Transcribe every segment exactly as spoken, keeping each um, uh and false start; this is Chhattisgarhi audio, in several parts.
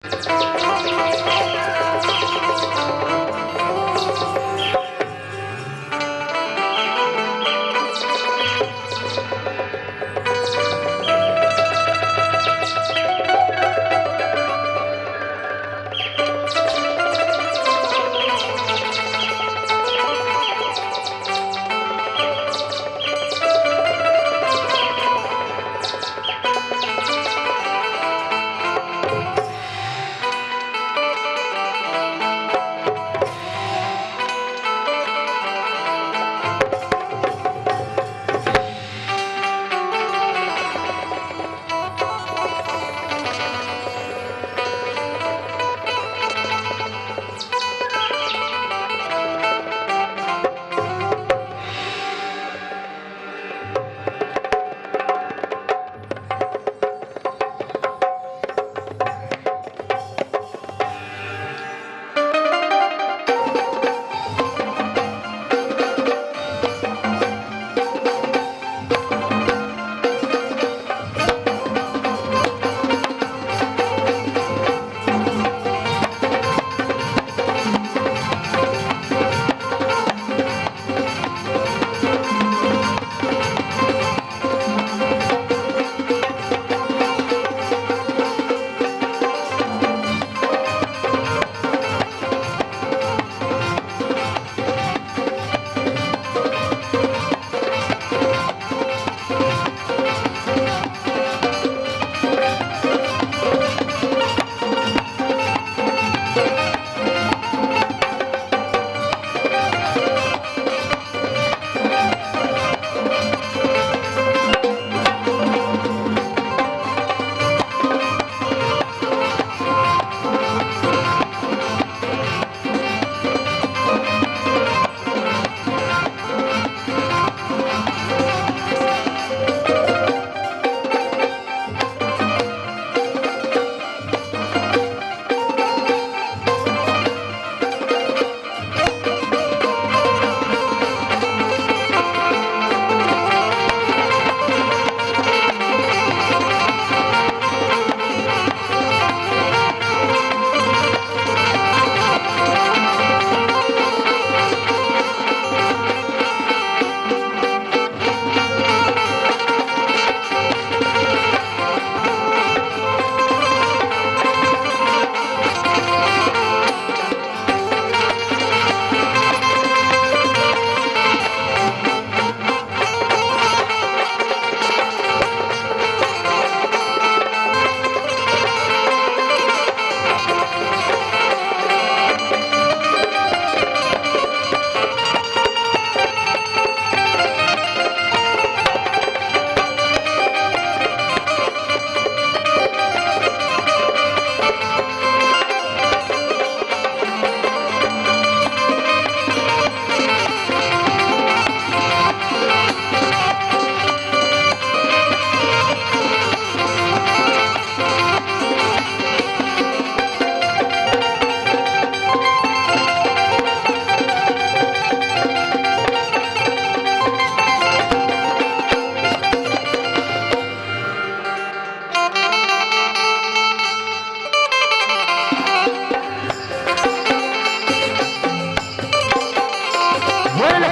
बोल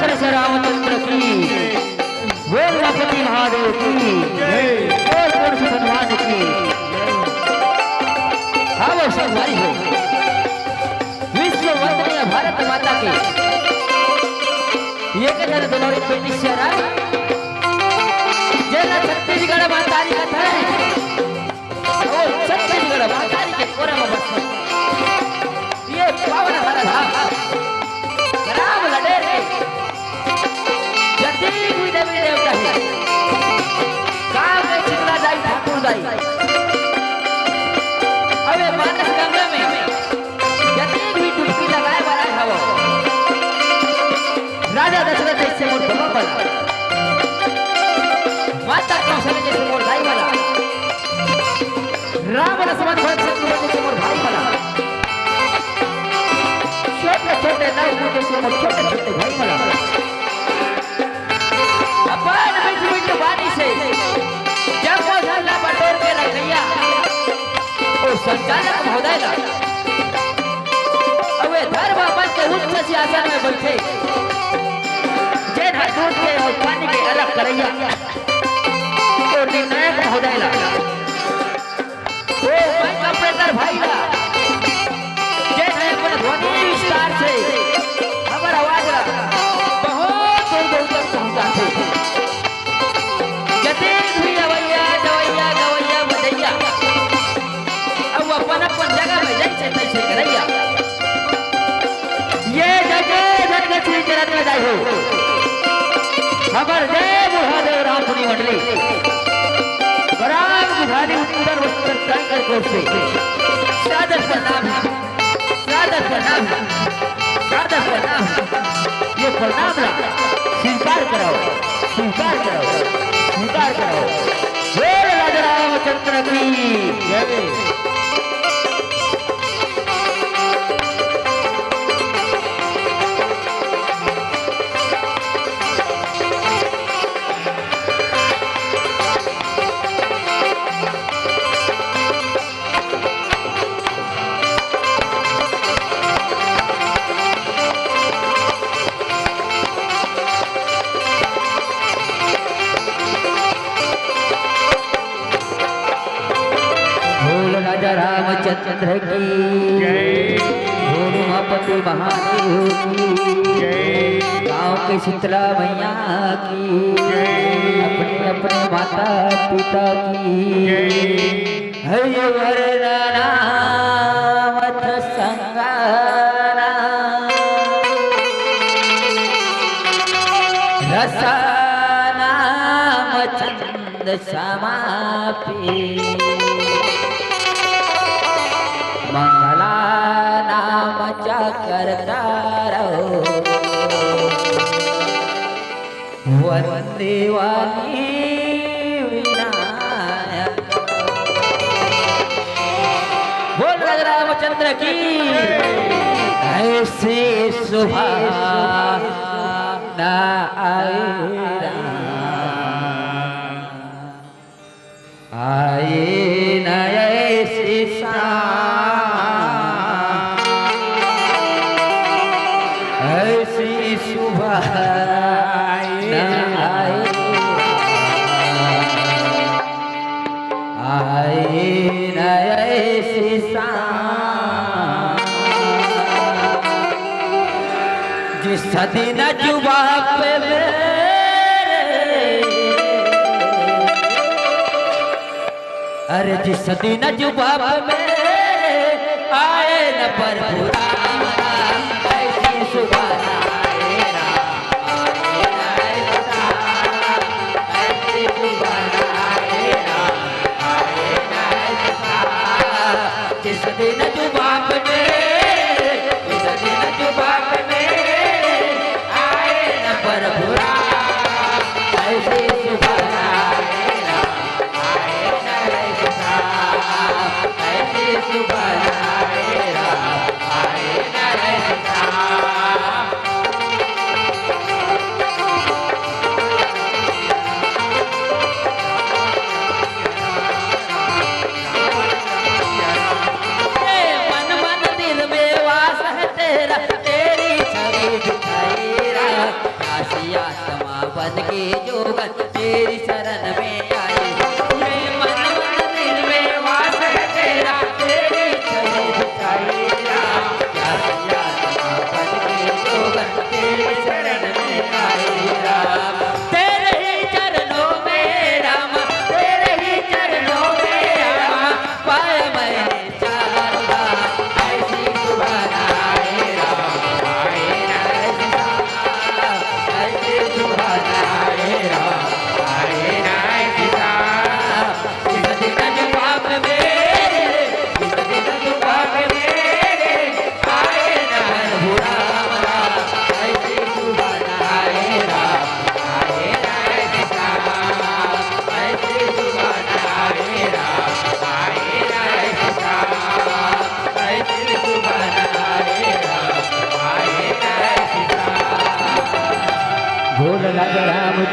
कृष्ण रामचंद्र की, बोल गणपति महादेव की, बोल पुरुष भगवान की। हाँ, वो संगवारी हो, विश्व वंदनीय भारत माता की। ये के तरह दोनों रे पेटी शेरा, जेला छत्तीसगढ़ महतारी कथे। ओ छत्तीसगढ़ महतारी के कोरा म बस ये पावन हरा धाम राम लडेर के जतीक भी देवी देवता हे, गाँव के चितला दाई, ठाकुर दाई, अउ ये मानस गंगा में जतेक भी डुबकी लगाए वाला हवो, राजा दशरथ जइसे मोर बबा बना, माता कौशल्या जइसे मोर दाई बना, राम लक्ष्मण भरत शत्रुघ्न जइसे मोर भाई बना, छोटे छोटे नवपूत जइसे मोर छोटे छोटे भाई बना। अपन मीठ मीठ बानी से जब वो झल्ला बटोर के रखैया, ओ संचालक महोदय ला, अउ ए धर्म अपन के उच्च सिंहासन में बइठे, जेन ह दूध के अउ पानी के अलग करइया अउ निर्णायक महोदय ला, ओ माइक ऑपरेटर भाई ला, जेन ह अपन ध्वनि विस्तार से हमर आवाज ला बहुत दूर दूर तक पहुंचाथे। जतेक भी अवइया, जवइया, गवइया, बजइया, अउ अपन अपन जगह में जइसे तइसे करइया। ये जगे जग श्री चरण में जाय हो। हमर जय बुढ़ा देव राम पुनी मंडली। बराम विधानी उत्तर बस्तर संकर कोष से सादर प्रणाम। सादर प्रणाम, सादर प्रणाम। ये प्रणाम ला स्वीकार कराओ, स्वीकार कराओ, स्वीकार कराओ। बोल राजा रामचंद्र की जय। बोल राजा रामचंद्र की जय। बोल उमापति महादेव की जय। गाँव के शीतला मैया की जय। अपने अपने माता पिता की जय। हरि वरना नामथ संगाना रसानाम छंद समापी। मंगला नाम च करता रहो। वंदे वाली विनायक। बोल राजा रामचंद्र की। ऐसी सुबह ना आए राम। आए न ऐसी शाम, ऐसी सुबह न आए। आए न ऐसी शाम, जिस दिन जुबा पे मेरे, अरे जिस दिन जुबा पे मेरे आए न प्रभु राम, ऐसी सुबह ना आए राम, आए न ऐसी शाम, ऐसी सुबह ना आए राम, आए न ऐसी शाम। जिस दिन जुबा पे मेरे, जिस दिन जुबा पे मेरे आए न प्रभु राम, ऐसी सुबह ना आए राम, आए न ऐसी शाम, ऐसी सुबह ना आए राम, आए न ऐसी शाम। ए मन मन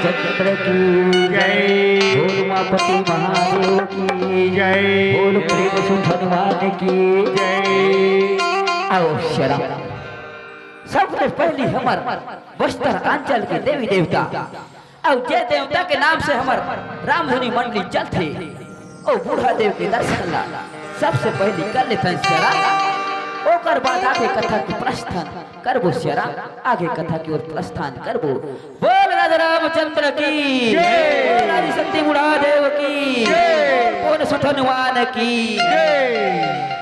चंद्र की जय। बोल उमापति महादेव की जय। बोल प्रेम सुत हनुमान की जय। आओ शरण। सबले पहली हमर बस्तर अंचल के देवी देवता, अउ जे देवता के नाम से हमर रामधुनी मंडली चलथे, ओ बूढ़ा देव के दर्शन ला सबसे पहली कर लेथन शरण। ओकर बाद आगे कथा के प्रस्थान करबो शरण, आगे कथा की ओर प्रस्थान करबो। बोल राजा रामचंद्र की जय। बोल आदि शक्ति बूढ़ा देव की जय। बोल सुत हनुमान की जय।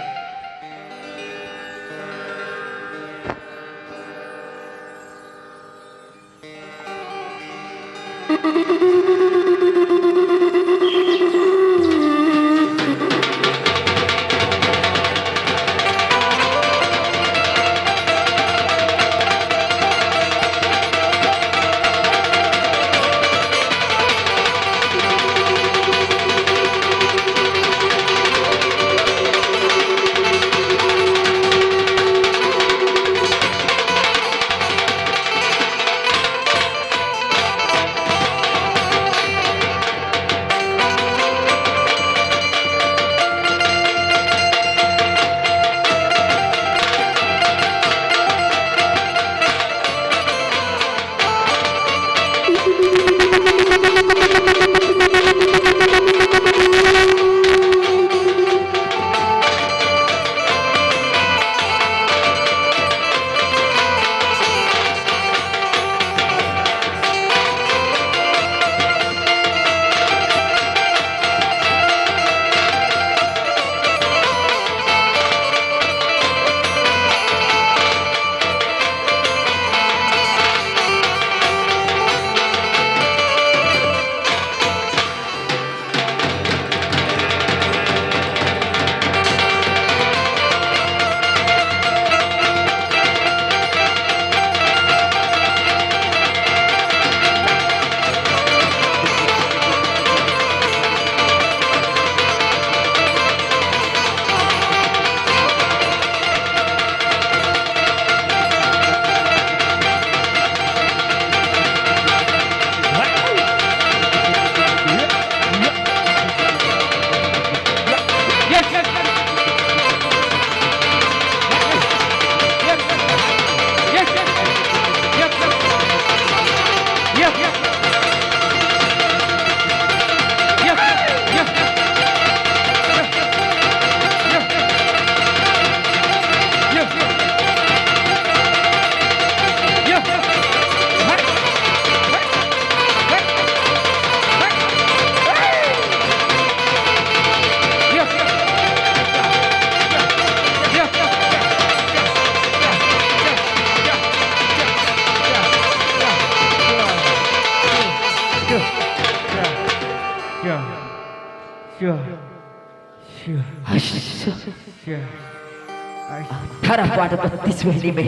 अठारह पाट बत्तीस वहनी में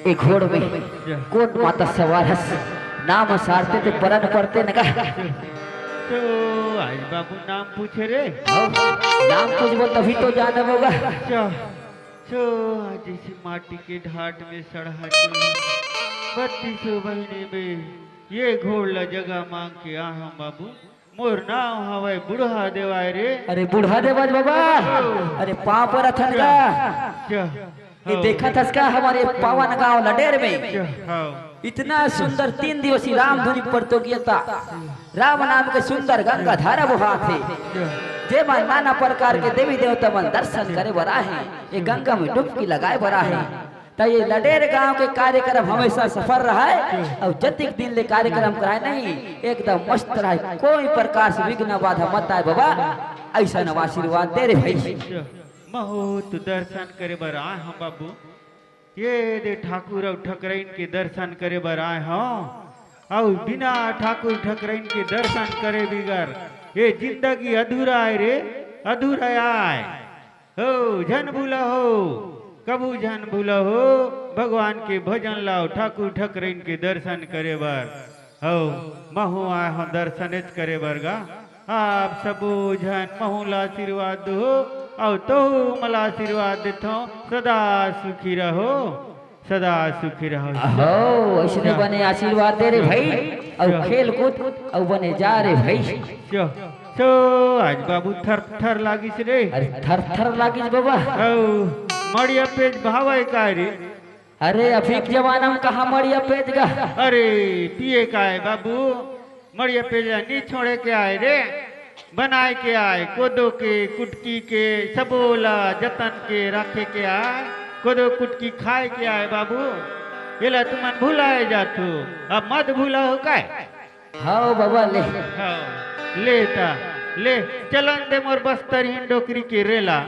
एक घोड़ में कोन माता सवार हस, नाम सारते ते परन परते न का। तो आई बाबू नाम पूछे रे। हाँ, नाम पूछबो तभी तो जानब होगा। अच्छा, तो आज इसी माटी के ढाट में सड़हा के बत्तीसों महीने में ये घोड़ ला जगह मांग के आ हम बाबू। मोर नाम हवय बूढ़ा देवाय रे। अरे बूढ़ा देवाज बाबा, अरे पाँव परत हन गा। क्या? ये हाँ। देखत हस का हमर पावन गांव लडेर में हाँ। इतना सुंदर तीन दिवसीय रामधुनी प्रतियोगिता, राम नाम के सुंदर गंगा धारा बोहात हे, जेमा नाना प्रकार के देवी देवता मन दर्शन करे बर आहे, ये गंगा में डुबकी लगाए बर आहे। त ये लडेर गांव के कार्यक्रम हमेशा सफल रहय अउ जतिक दिन ले कार्यक्रम कराय नहीं, एकदम मस्त रहय, कोई प्रकार से विघ्न बाधा मत आय बाबा, अइसन आशीर्वाद दे रे भाई। महूं तो दर्शन करे बर आय हंव बाबू, ये दे ठाकुर अउ ठकरइन के दर्शन करे बर आय हंव, अउ बिना ठाकुर ठकरइन के दर्शन करे बिगर ये जिंदगी अधूरा आय रे, अधूरा आय। हो, झन भूला हो, कभू झन भूला हो, भगवान के भजन लाव, ठाकुर ठकरइन के दर्शन करे बर। हो, महूं आय हंव दर्शनेच करे बर गा। आप सबो झन महूं ला आशीर्वाद दो, अउ तहू मला आशीर्वाद देथव, सदा सुखी रहो, सदा सुखी रहो। हो, अइसने बने आशीर्वाद दे रे भाई। अउ खेल कूद अउ बने जा रे भाई। चो, चो, आज बाबू थर थर लागिस रे। अरे थर थर लागिस बाबा। अउ मड़िया पेज भावय काय रे? अरे अभी के जमाना में कहाँ मड़िया पेज गा? अरे पिए काय बाबू, मड़िया पेज नी छोड़े के आय रे। बनाए के आय, कोदो के, कुटकी के, सबो ला जतन के राखे के आय। कोदो कुटकी खाए के आय बाबू, एला तुमन भुलाए जाथो, अब मत भुलाओ काय? हव बाबा ले। हव, ले ता, ले, चलन दे मोर बस्तरहीन डोकरी के रेला।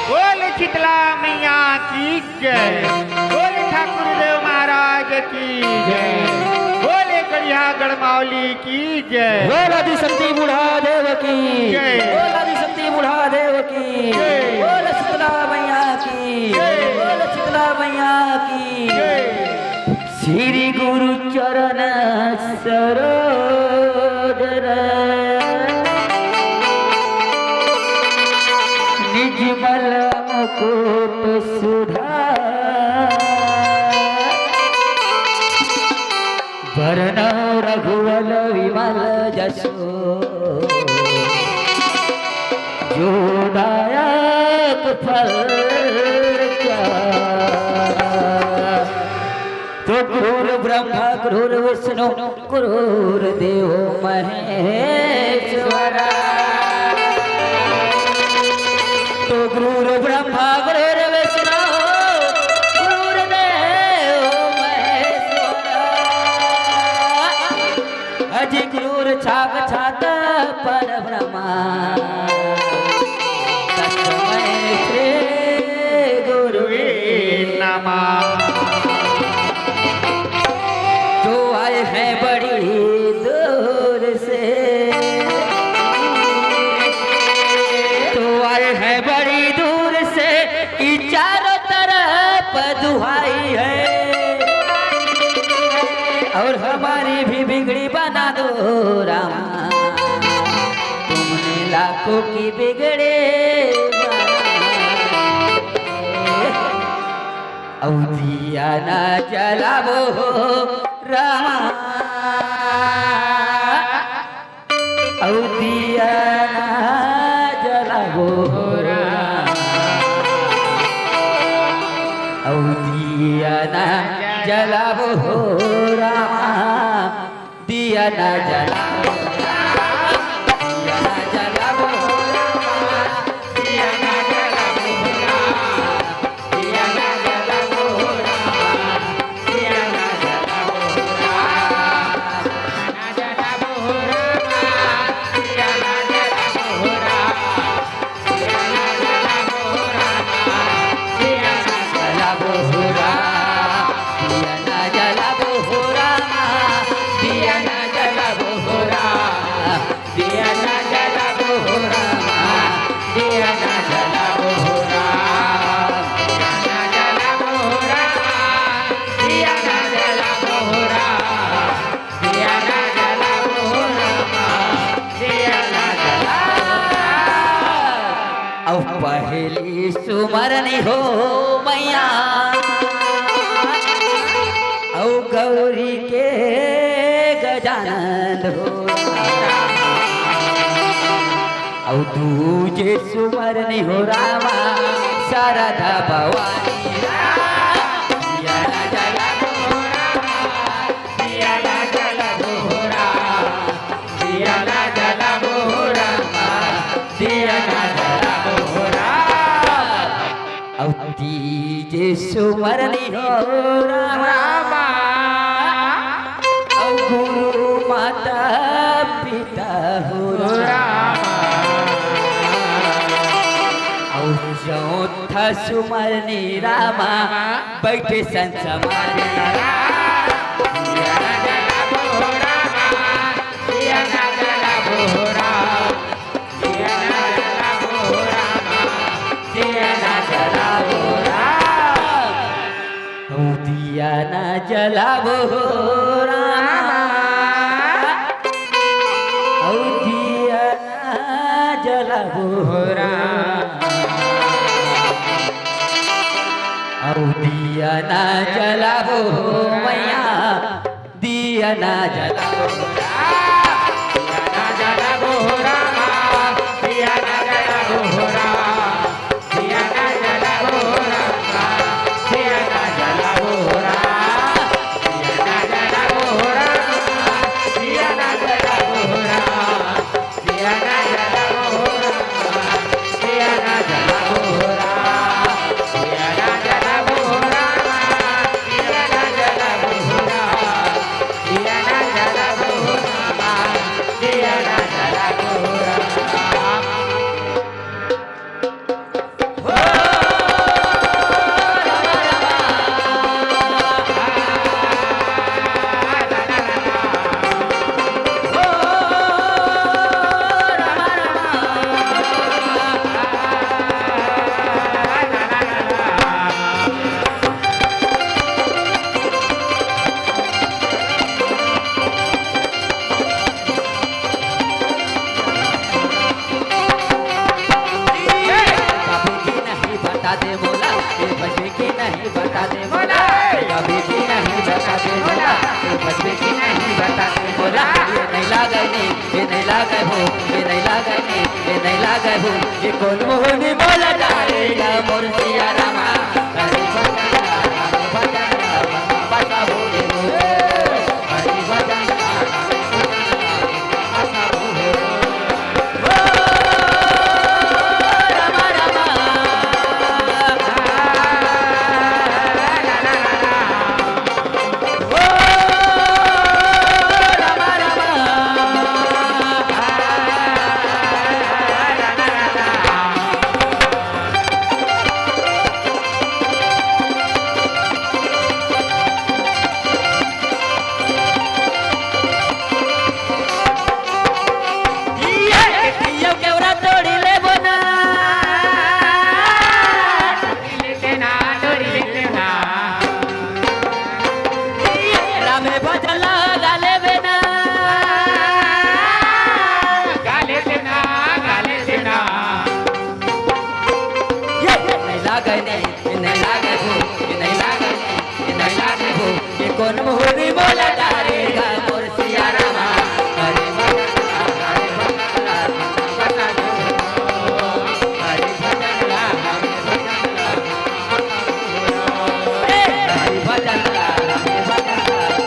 बोल शीतला मैया की जय। बोल ठाकुर देव महाराज की जय। बोल करिया गढ़मावली की जय। बोल आदिशक्ति बूढ़ा देव की जय। बोल आदिशक्ति बूढ़ा देव की जय। बोल शीतला मैया की जय। बोल शीतला मैया की जय। श्री गुरु चरण सरो जो दायक फल क्या। तो क्रूर ब्रह्मा क्रूर विष्णु क्रूर देव महेश्वरा। तो क्रूर ब्रह्मा क्रूर विष्णु क्रूर देव महेश्वरा। अजि क्रूर छाक छात पर ब्रह्मा। तस्मै श्री गुरुवे नमः। जो आए हैं बड़ी दूर से, जो आए हैं बड़ी दूर से, कि चारों तरफ दुहाई है। और हमारी भी बिगड़ी बना दो रामा, तुमने लाखों की बिगड़ी बनाई। अब दिया ना जलाबो रामा, अउ दिया ना जलाबो रामा, अउ दिया ना जलाबो रामा, दिया ना जलाबो रामा, दिया ना जलाबो रामा, दिया ना जलाबो रामा, दिया ना जलाबो रामा। अउ पहली सुमरनी हो मैया, अउ गौरी के गजानन हो, अउ दूजे सुमरनी हो रामा, शारदा भवानी रामा। दिया ना जलाबो रामा, दिया ना जलाबो रामा, दिया ना जलाबो रामा। अउ तीजे सुमरनी हो रामा, अउ गुरु माता पिता हो रामा, अउ चौथा सुमरनी रामा, बैठे संसमारी। अउ दिया ना जलाबो रामा, अउ दिया ना जलाबो रामा, अउ दिया ना जलाबो मैया, दिया ना जलाबो रामा, दिया ना जलाबो रामा, दिया ना जलाबो रामा, दिया ना जलाबो रामा, दिया ना जलाबो रामा, दिया ना जलाबो रामा, दिया ना जलाबो रामा। कभी भी नहीं बता दे मोला, ये बचपे की नहीं बता दे मोला, ये नहीं लागे नी, ये हो, ये नहीं लागे, ये नहीं लागे हो, ये कौन मोहनी मोला डारेगा मोर सिया रामा। हरे भजन राम, हरे भजन राम, बसा हो रे हो। हरे भजन राम, हरे भजन राम, बसा हो रे हो। ओ रामा रामा। रामे भजन लगा लेबे ना। गा लेबे ना, गा लेबे ना। ये नहीं लागे, नहीं, ये नहीं लागे हो, ये नहीं लागे, नहीं, ये नहीं लागे हो। ये कौन मोहरी मोला डारेगा मोर सिया रामा। हरे भजन राम, हरे भजन राम,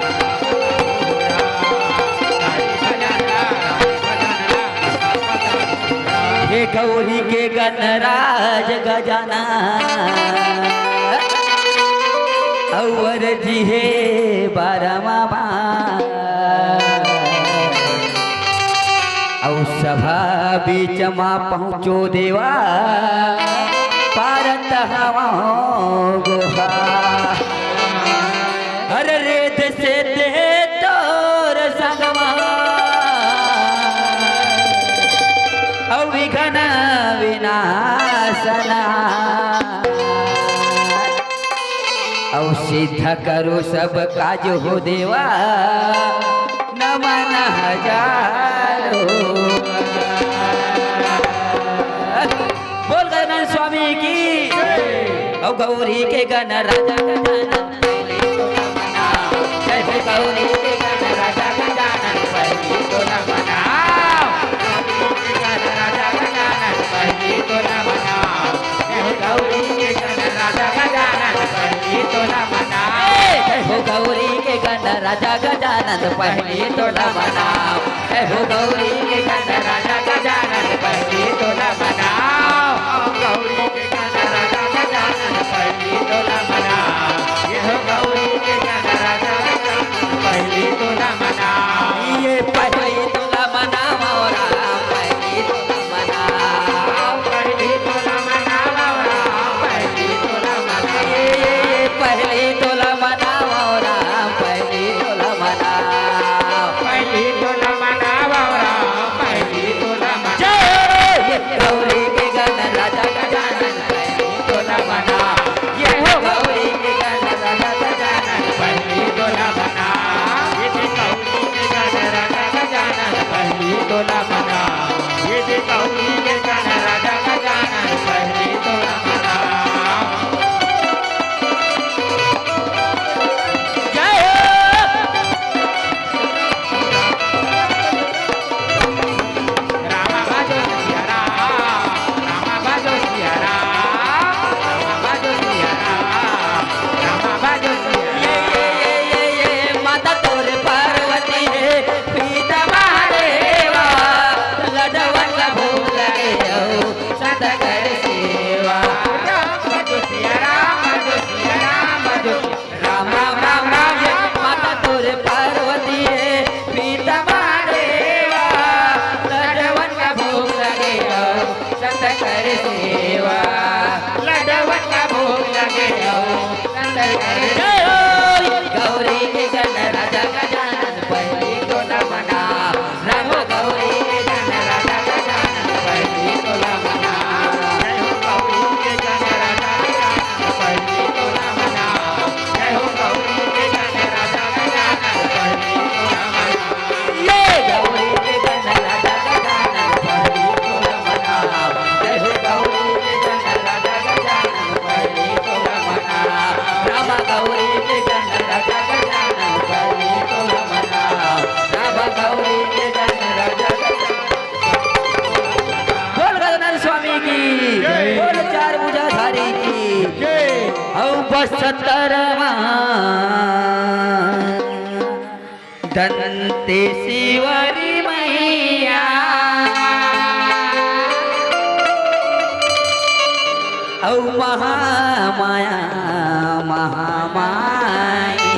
हरे भजन राम, हरे भजन राम। हे गौरी के गणराज गजाना, अवर जी हे बारमा बा। अउ सभा बीच मा पहुँचो देवा, पारत हवँ गुहा। हर रेत से दे तोर संगमा, अउ विघन विनाशना। अउ सिद्ध करो सब काज हो देवा, नमन हजारो। बोल गजानन स्वामी की। अउ गौरी के गण राजा गजानन पहली तो नमना। जय हो गौरी के गण राजा गजानन पहली तो नमना। गौरी के गण राजा गजानन पहली तो नमना। जय हो गौरी के गण राजा गजानन पहली तो नमना। जय हो गौरी के गण राजा गजानन पहली तो नमना। जय हो गौरी के गण राजा गजानन पहली तो नमना। गौरी के गण राजा गजानन पहली तो नमना। जय हो गौरी के गण राजा गजानन पहली तो नमना। ये पहली तो नमना मोरा, पहली तो नमना। पहली तो नमना मोरा, पहली तो नमना। ये, ये, ये पहली तो नमना मोरा, पहली तो नमना। पहली तो नमना मोरा, पहली तो नमना। जय गौरी के गण राजा गजानन, पहली तो नमना। ये हो गौरी अउ बस्तर मा दंतेश्वरी मैया, अउ महामाया महामाई,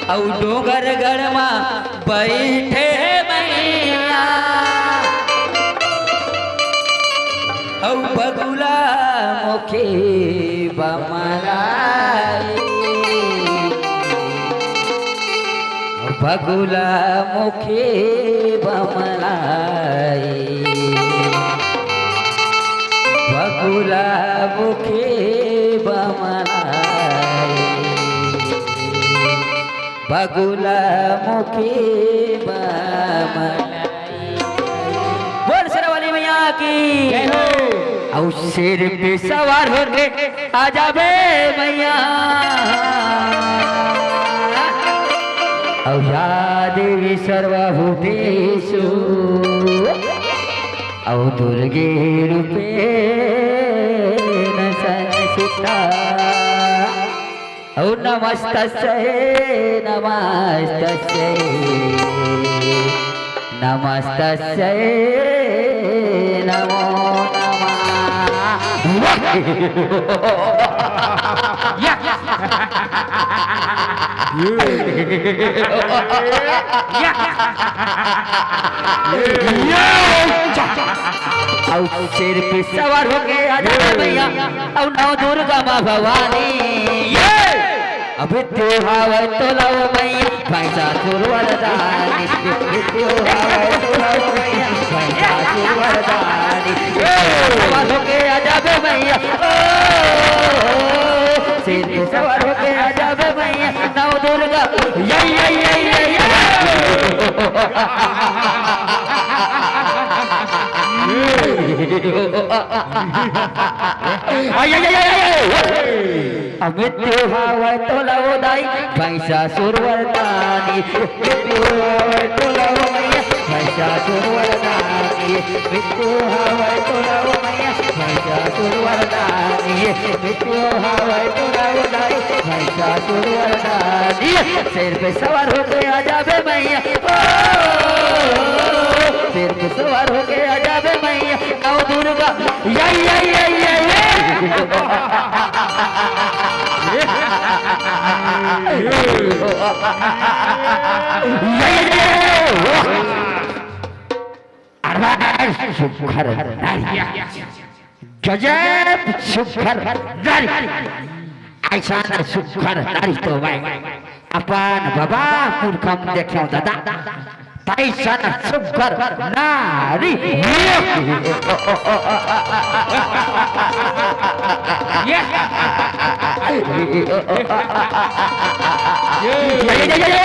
अउ डोंगरगढ़ मा बइठे हे मैया, अउ बगुला मुखी बमलाई, बगुला मुखी बमलाई, बगुला मुखी बमलाई। बगुला मुखी बमलाई। बोल शेरावाली मैया की। जय हो। अउ शेर पे सवार होके आ जाबे मैया। अउ या देवी सर्वभूतेषु अउ दुर्गे रूपेण संस्थिता। ॐ नमस्तस्यै नमस्तस्यै नमस्तस्यै नमो नमः। या। या। अउ शेर पे सवार होके आ जा मैया, अउ नौ दुर्गा माँ भवानी। ये। अबे तू हावय तो लाओ मैया, भैंसा सुरवरदानी। अबे तू हावय तो लाओ मैया, भैंसा सुरवरदानी। सवार होके आ जाबे मैया, ओ, शेर पे सवार होके आ जाबे मैया, नौ दुर्गा, ये, ये, ये, ये, ये। अबे तू हावय तो लाओ दाई, भैंसा सुरवरदानी। अबे तू हावय तो लाओ मैया, भैंसा सुरवरदानी। अबे तू हावय तो लाओ मैया, भैंसा सुरवरदानी। अबे तू हावय तो लाओ दाई, भैंसा सुरवरदानी। शेर पे सवार होके आ जाबे मैया, ओ, शेर पे सवार होके आ जाबे मैया, नौ दुर्गा, या, या, या, या, या। या, या, या, या। अरे सुघर नारी, गजब सुघर नारी, अइसन सुघर नारी तो मैं अपन बाबा पुरखा म देखेंव दादा, तइसन सुघर नारी। ये। ये, ये, ये, ये, ये।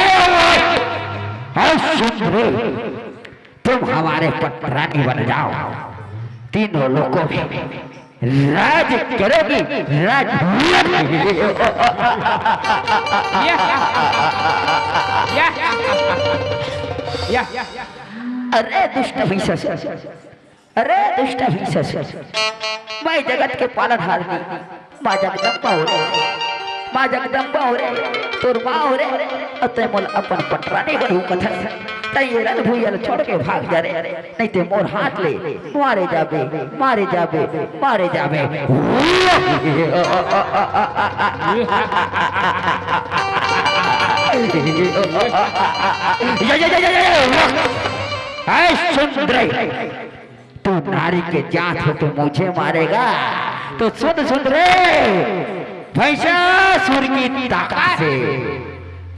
हाँ, सुन रे। तुम हमारे पटरानी बन जाओ, तीनों लोकों में राज करोगी, राज। या, या, या, या। अरे दुष्ट भैंसा, अरे दुष्ट भैंसा, मैं जगत के पालनहारनी माँ जगदम्बा हो रे, माँ जगदम्बा हो रे, तोर माँ हो रे, अउ तैं मोला अपन पटरानी बनहूँ कथस, तैं ये रण भुइयाँ ल छोड़ के भाग जा रे, नहीं ते मोर हाथ ले मारे जाबे, मारे जाबे, मारे जाबे। या, या, या, या, या, या। ऐ सुन रे, तू नारी के जात हो तो मुझे मारेगा, तो सुन, सुन रे, भैंसासुर की ताकत से,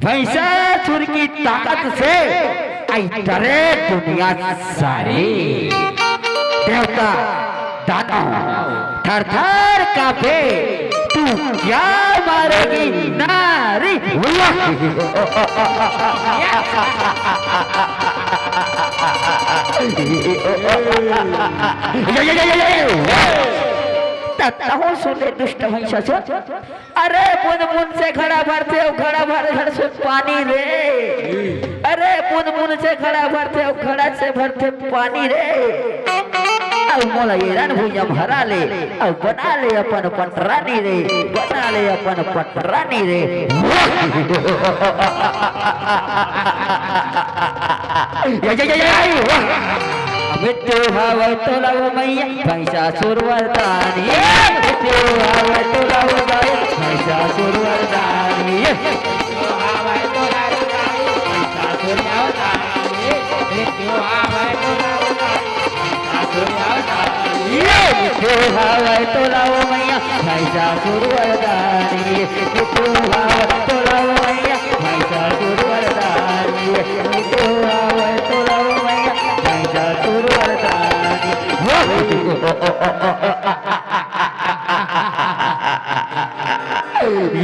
भैंसासुर की ताकत से आई डरे दुनिया सारी। देवता दानव थर थर कांपे, तू क्या मारेगी नारी? ये, ये, ये, ये, ये। त-, तहूँ सुन रे दुष्ट भैंसासुर। अरे बूंद बूंद से घड़ा भरथे, अउ घड़ा भर घड़ से पानी रे। अरे बूंद बूंद से घड़ा भरथे, अउ घड़ा से भरथे पानी रे। अउ मोला ये रण भुइयां हरा ले, अउ बना ले अपन पटरानी रे, बना ले अपन पटरानी रे। या, या, या, या, या, वाह। मृत्यु हवै तोला ओ मैया, भैंसा सुर वरदानी। मृत्यु हवै तोला ओ मैया, भैंसा सुर वरदानी। ये मिठू हवै तोला ओ मैया, भैंसा सुर वरदानी। मिठू हवै तोला ओ मैया, भैंसा सुर वरदानी। मिठू हवै तोला ओ मैया, भैंसा सुर वरदानी।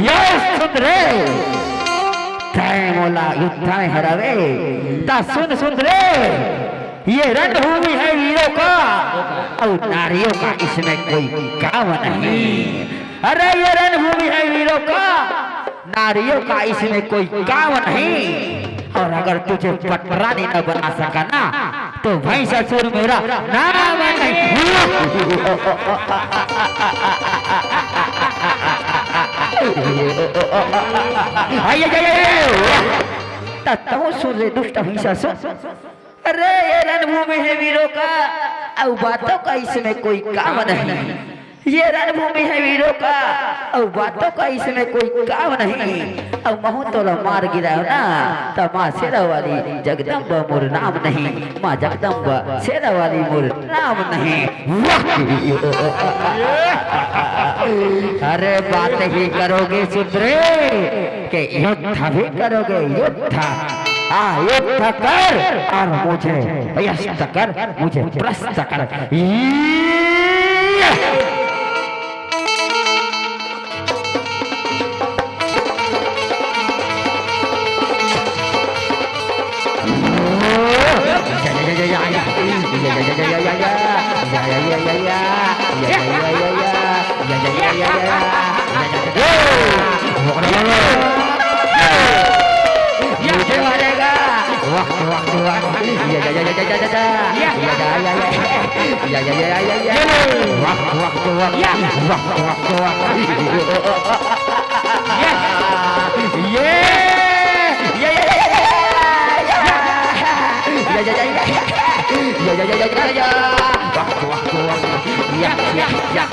ये सुन रे, तैं मोला युद्ध में हरावे, त सुन, सुन रे, ये रणभूमि है वीरों का, और नारियों का इसमें कोई काम नहीं। अरे, ये रणभूमि है वीरों का, नारियों का इसमें कोई काम नहीं। और अगर तुझे पटरानी न बना सका ना, तो भैंसासुर मेरा नाम नहीं। आइए, आइए, आइए। त तहूँ सुन रे दुष्ट भैंसासुर। अरे, ये रणभूमि है वीरों का, अउ बातों का इसमें कोई काम नहीं। ये रणभूमि है वीरों का, अउ बातों का इसमें कोई काम नहीं। अउ महूँ तोला मार गिरायो ना, त माँ शेरा वाली जगदम्बा मोर नाम नहीं, माँ जगदम्बा शेरा वाली मोर नाम नहीं। वाह! अरे, बात ही करोगे सुन रे, के युद्ध भी करोगे, युद्ध। हाँ, युद्ध कर और मुझे व्यस्त कर, मुझे प्रस्त कर। ये! मुझे मारेगा। वाह, वाह, वाह। या, या, या, या। या, या, या, या। या, या, या, या, या। वाह, वाह, वाह। या। वाह, वाह, वाह। या। ये। या, या, या, या, या। या, या, या, या, या। या, या, या, या, या, या। वाह, वाह, वाह। या, या, या, या,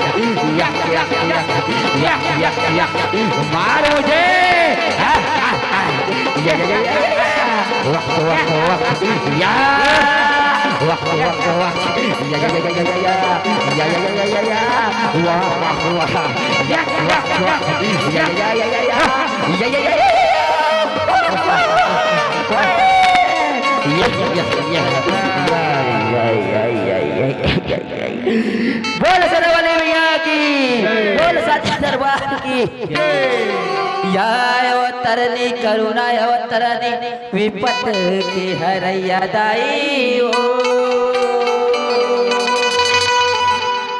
या, या, या, या, या। मार मुझे। हाँ, हाँ, हाँ। या, या, या, या, या। वाह, वाह, वाह। या। वाह, वाह, वाह। या, या, या, या, या, या। या, या, या, या, या, या। वाह, वाह, वाह। या, वाह, वाह। या, या, या, या, या, या। या, या, या, या, या। या, या, या, या। बोल शेरा वाली मैया की, बोल साचे दरबार की। या अवतरनी करुणा अवतरनी विपत के हरैया दाई ओ।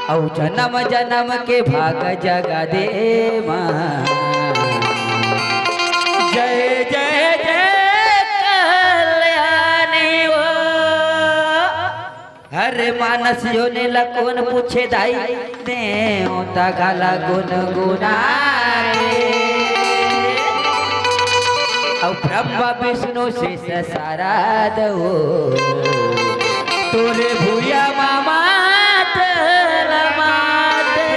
अउ जनम जनम के भाग जगा दे माँ। जय जय जय कल्याणी ओ। हर मानस योनि ला कोन पूछे दाई, देवता घला गुनगुनाए। अउ ब्रह्मा विष्णु शेष सारद ओ, तोरे भुइयां मा माथ लमाथे।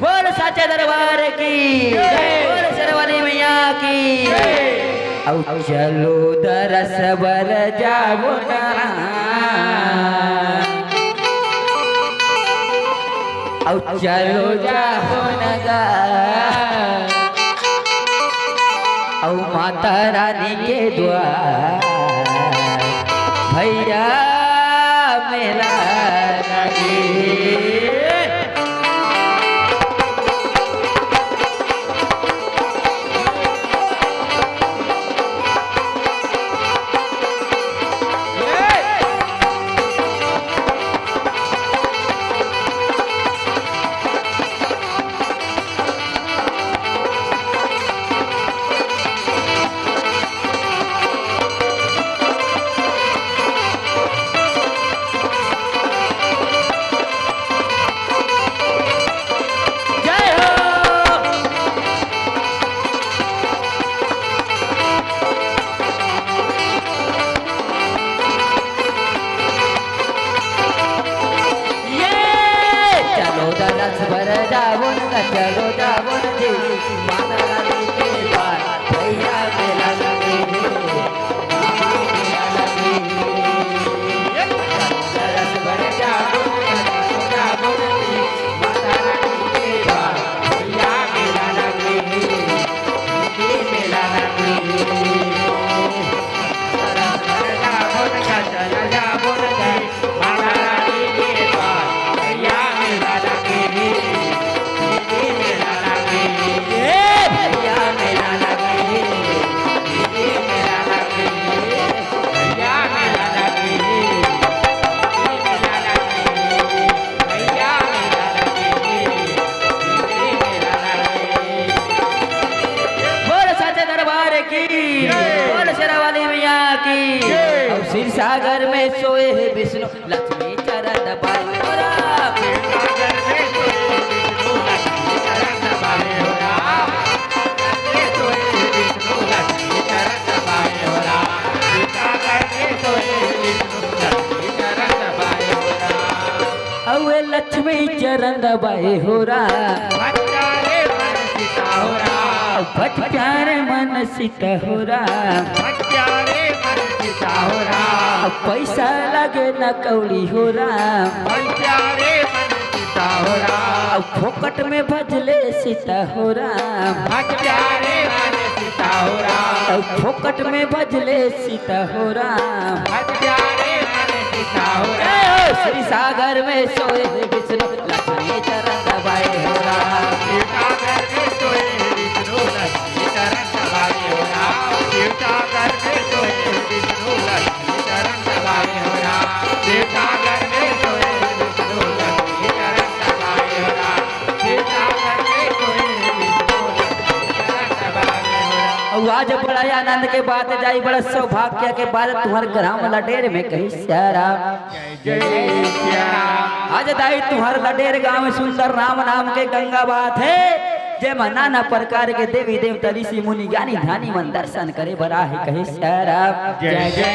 बोल साचे दरबार की, बोल शेरा वाली मैया की। अउ चलो दरस बर जाबो ना। अउ चलो जाबो न गा। अउ माता रानी के द्वार भैया मेला लगे। जाबो न, चलो जाबो न जी, माता रानी के पास, भैया मेला लगे हे, मामा मेला लगे हे। चलो रस भरे जाबो न, चलो जाबो न जी, माता रानी के पास, भैया मेला लगे हे, दीदी मेला लगे हे। चलो रस भरे जाबो न, चलो जाबो न जी, बोल साचे दरबार की, बोल शेरा वाली मैया की। और क्षीर सागर में सोए हे विष्णु, लक्ष्मी चरण दबाए हो राम। अउ ए लक्ष्मी चरण दबाए हो राम। भज प्यारे मन सीता हो राम। पैसा लगे न कौड़ी हो राम। फोकट में भजले सीता हो राम। फोकट में भजले सीता हो राम। जय हो। क्षीर सागर में सोए विष्णु, लक्ष्मी चरण दबाए हो राम। अउ आज बड़ा आनंद के बात दाई, बड़ा सौभाग्य के बात, तुम्हर ग्राम लडेर में कहिस सिया राम। जय सिया राम। आज दाई तुम्हर लडेर गांव में सुंदर राम नाम के गंगा बहत हे, जेमा नाना प्रकार के देवी देवता, ऋषि मुनि, ज्ञानी ध्यानी मन दर्शन करे बर आहे कहिस सिया राम। जय जय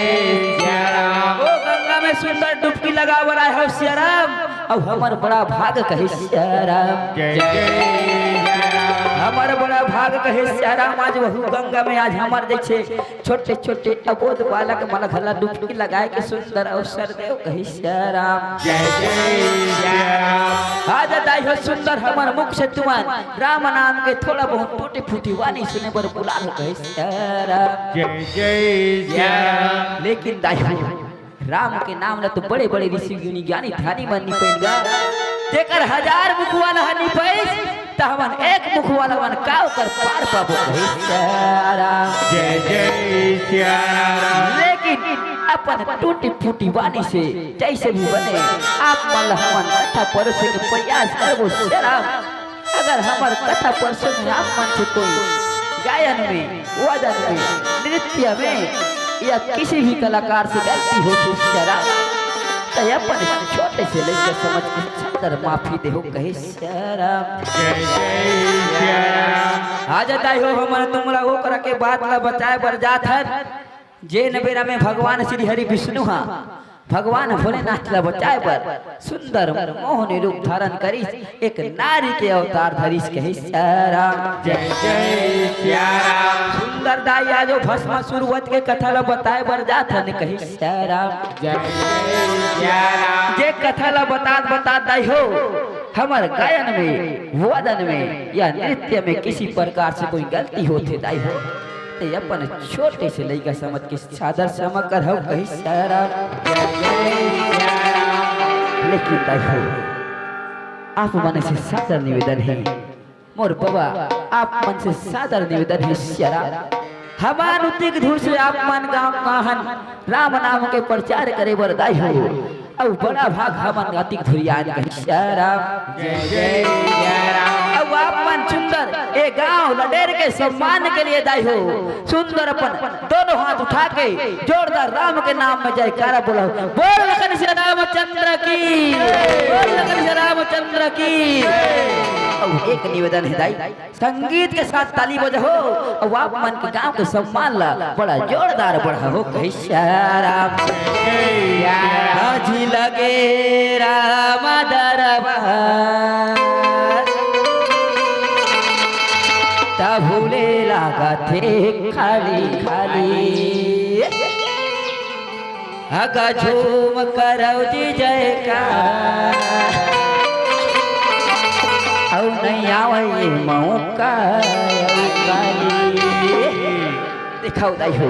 सिया राम। ओ गंगा में सुंदर डुबकी लगा बर आए हो सिया राम। अउ हमर बड़ा भाग कहिस सिया राम। जय जय सिया राम। हमर बड़ा भाग कहिस सिया राम, आज वहू गंगा में आज हमर जइसे छोटे छोटे अबोध बालक मन घला डुबकी लगाए के सुंदर अवसर देव कहिस सिया राम। जय जय सिया राम। आज दाई हो सुंदर हमर मुख से तुमन राम नाम के थोड़ा बहुत टूटी फूटी वाणी सुने बर बुलाए हो कहिस सिया राम। जय जय सिया राम। लेकिन दाई हो राम के नाम ल तो बड़े बड़े ऋषि मुनि ज्ञानी ध्यानी मन निपइन गा, जेकर हजार मुख वाला ह निपइस, त हमन एक मुख वाला मन का ओकर पार पाबो कहिस सिया राम। जय जय सिया राम। लेकिन अपन टूटी फूटी वाणी से जइसे भी बने, आप मन ल हमन कथा परोसे के प्रयास करबो सिया राम। अगर हमर कथा परोसे में आप मन से कोई गायन में, वादन में, नृत्य में या किसी भी कलाकार से गलती होथे सिया राम, त अपन छोटे से लइका समझ के सादर माफी देहू कहिस सिया राम। जय जय सिया राम। आज दाई हो हमन तुमला ओकरा के बात ला बताए बर जात हन, जेन बेरा में भगवान श्री हरि विष्णु हा भगवान भोलेनाथ ला बचाए बर सुंदर मोहनी रूप धारण करिस, एक नारी के अवतार धरिस कहिस सिया राम। जय जय सिया राम। सुंदर दाई आज ओ भस्मासुर वध के कथा ला बताए बर जात हन कहिस सिया राम। जय जय सिया राम। जे कथा ला बतात बतात दाई हो हमर गायन में, वादन में या नृत्य में किसी प्रकार से कोई गलती होथे दाई हो, ते अपन छोटे से लइका समझ के सादर क्षमा करहू कहिस सिया राम। लेकिन दाई हो, आप मन से सादर निवेदन हे, मोर बबा, आप मन से सादर निवेदन हे सिया राम, हमन अतिक दूर से आप मन गाँव आहन राम नाम के प्रचार करे बर दाई हो, अउ बड़ा भाग हमन अतिक दूर आन कहिस सिया राम। जय जय सिया राम। अउ आप मन सुंदर ए गांव लडेर के सम्मान के लिए दाई हो, सुंदर अपन दोनों हाथ उठा के जोरदार राम के नाम में जयकारा बोला। बोल लखन सिया रामचंद्र की, बोल लखन सिया रामचंद्र की। अउ एक निवेदन हे दाई, संगीत के साथ ताली बजाओ अउ आप मन के गांव के सम्मान ला बड़ा जोरदार बढ़ाओ कहिस सिया राम। आज लगे राम दरबार। तभो ले लागथे खाली खाली। अगा झूम करव जी जयकार, अउ नइ आवय ये मौका अउ काली। देखव दाई हो,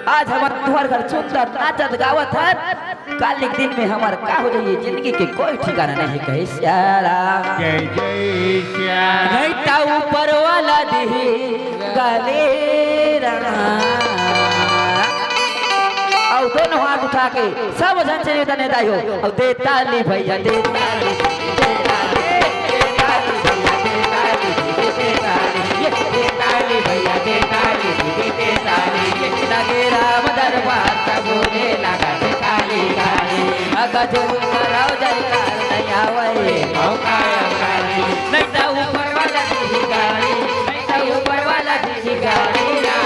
आज हमर तुंहर घर सुंदर नाचत गावत हन, काली के दिन में हमर का हो जाही, जिंदगी के कोई ठिकाना नहीं, कहे सिया राम। जय जय सिया राम। नहीं त ऊपर वाला दिही गाली राम। अउ दोनों हाथ उठा के सब झन से निवेदन हे दाई हो, अउ दे ताली भैया, दे ताली, दे ताली, दे ताली भैया, दे ताली, दे ताली, ये दे ताली भैया, दे ताली, दे ताली, ये लगे राम दरबार, तभो ले लागथे खाली खाली। अगा झूम करव जयकार, नइ आवय मौका अउ काली। नहीं त ऊपर वाला दिही गाली, नहीं त ऊपर वाला दिही गाली ना।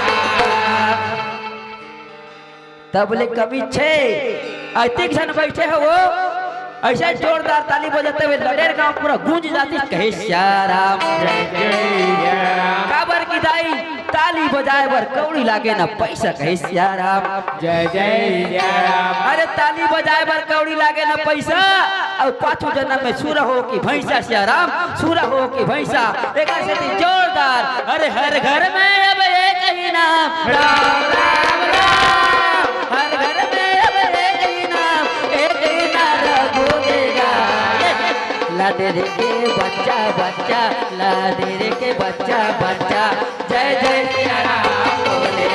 तब ले कमी छे, अतिक झन बइठे हव, अइसे जोरदार ताली बजाते हुए लडेर गांव पूरा गूंज जातिस, कहे सिया राम। जय जय सिया राम। काबर कि दाई, ताली बजाय बर कौड़ी लागे न पइसा, कहे सिया राम। जय जय सिया राम। अरे ताली बजाय बर कौड़ी लागे न पइसा, अउ पाछू जनम में सुरा हो कि भइसा सिया राम, सुरा हो कि भइसा। एकर सेती जोरदार, अरे हर घर में अब एक ही नाम राम, राम, राम। हर घर में अब एक ही नाम, एक ही नाम रघु देगा। लडेर के बच्चा, बच्चा, लडेर के बच्चा, बच्चा, जय जय सिया राम बोले।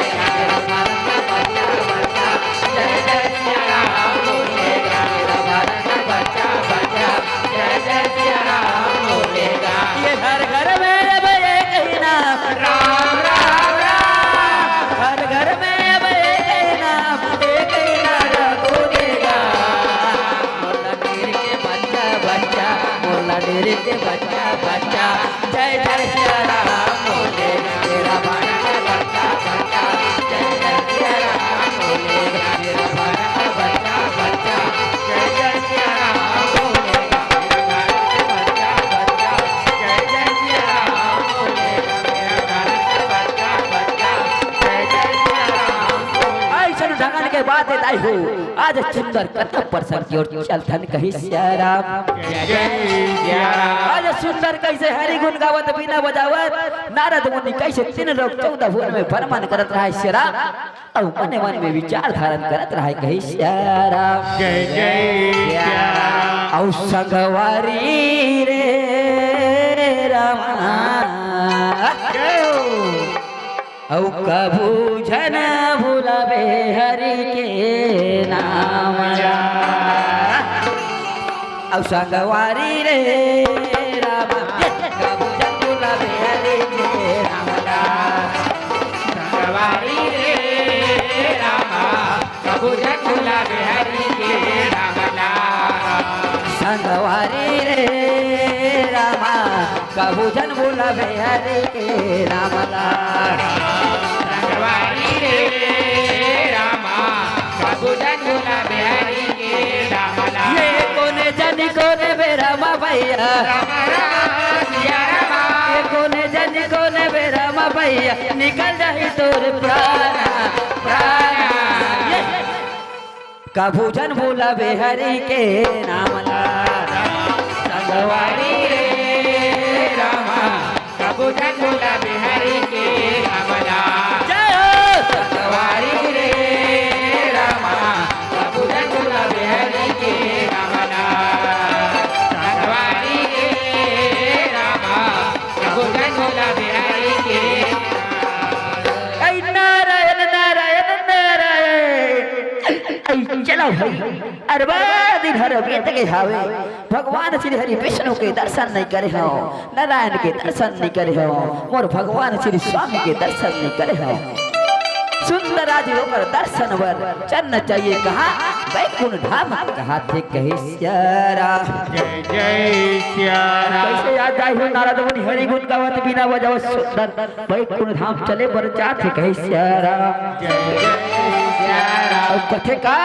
जय जय सिया राम बोले। जय जय सिया राम बोलेगा। ये हर घर में अब एक ही नाम राम, राम, राम। हर घर में अब एक ही नाम, एक ही नाम रघु देगा। मोला डेर के बच्चा, बच्चा, मोला डेर के बच्चा, बच्चा। जय जय सिया राम बोले, तेरा भारत बच्चा बच्चा। जय जय सिया राम बोले, तेरा भारत बच्चा बच्चा। जय जय सिया राम बोले, तेरा भारत बच्चा बच्चा। जय जय सिया राम बोले, तेरा भारत बच्चा बच्चा। जय जय सिया राम बोले। अइसन ढंगन के बात हे दाई हो। आज सुंदर कथा प्रसंग की ओर चलथन कहे सिया राम। जय जय सिया राम। आज सुंदर कइसे हरि गुण गावत बीना बजावत नारद मुनि कइसे तीन लोक चौदह भुवन में भ्रमण करत रहय सिया राम, अउ मने मन में विचार धारण करत रहय कहे सिया राम। जय जय सिया राम। अउ संगवारी रे रामा। जय हो। अउ कभू झन भुलाबे हरि के नाम ला। अउ संगवारी रे रामा, कभू झन भुलाबे हरि के नाम ला। संगवारी रे रामा, कभू झन भुलाबे हरि के नाम ला। संगवारी रे रामा, कभू झन भुलाबे हरि के नाम ला। संगवारी रे रामा, कभू झन भुलाबे हरि के नाम ला। ये कोने जनी कोने बेरा मा भैया। राम राम सिया रामा। ये कोने जनी कोने बेरा मा भैया, निकल जाही तोर प्राण, प्राण। ये कभू झन भुलाबे हरि के नाम ला। संगवारी रे रामा, कभू झन भुलाबे हरि के नाम ला। जय हो। संगवारी रे रामा, कभू झन भुलाबे हरि के नाम ला। संगवारी रे रामा, कभू झन भुलाबे हरि के नाम ला। ऐ नारायण, नारायण, नारायण। ऐ चलो भाई, अरे बड़ा दिन हर बीत गे हावे, भगवान श्री हरि विष्णु के दर्शन नइ करे हंव, नारायण के दर्शन नइ करे हंव, मोर भगवान श्री स्वामी के दर्शन नइ करे हंव। सुंदर आज ओकर दर्शन बर चलना चाहिए कहाँ? बैकुंठ धाम कहाथे कहे सिया राम। जय जय सिया राम। कइसे याद आही हो नारद मुनि हरि गुण गावत बीना बजावत सुंदर बैकुंठ धाम चले बर जात हे कहे सिया राम। जय जय सिया राम। अउ कथे का,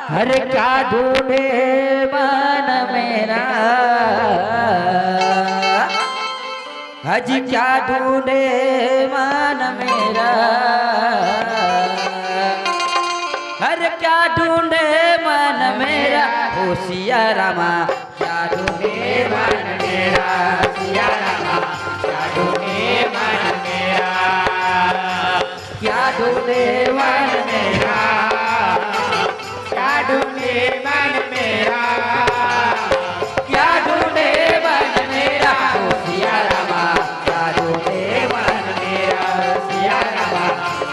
हरे क्या ढूंढे मन मेरा, हजी क्या ढूंढे मन मेरा, हर क्या ढूंढे मन मेरा, ओ सिया रामा। क्या ढूंढे मन मेरा, सिया रामा, क्या ढूंढे मन मेरा, क्या ढूंढे मन मेरा, क्या ढूंढे मन मेरा, क्या ढूंढे मन मेरा, ओ सिया रामा, क्या ढूंढे मन मेरा, ओ सिया रामा,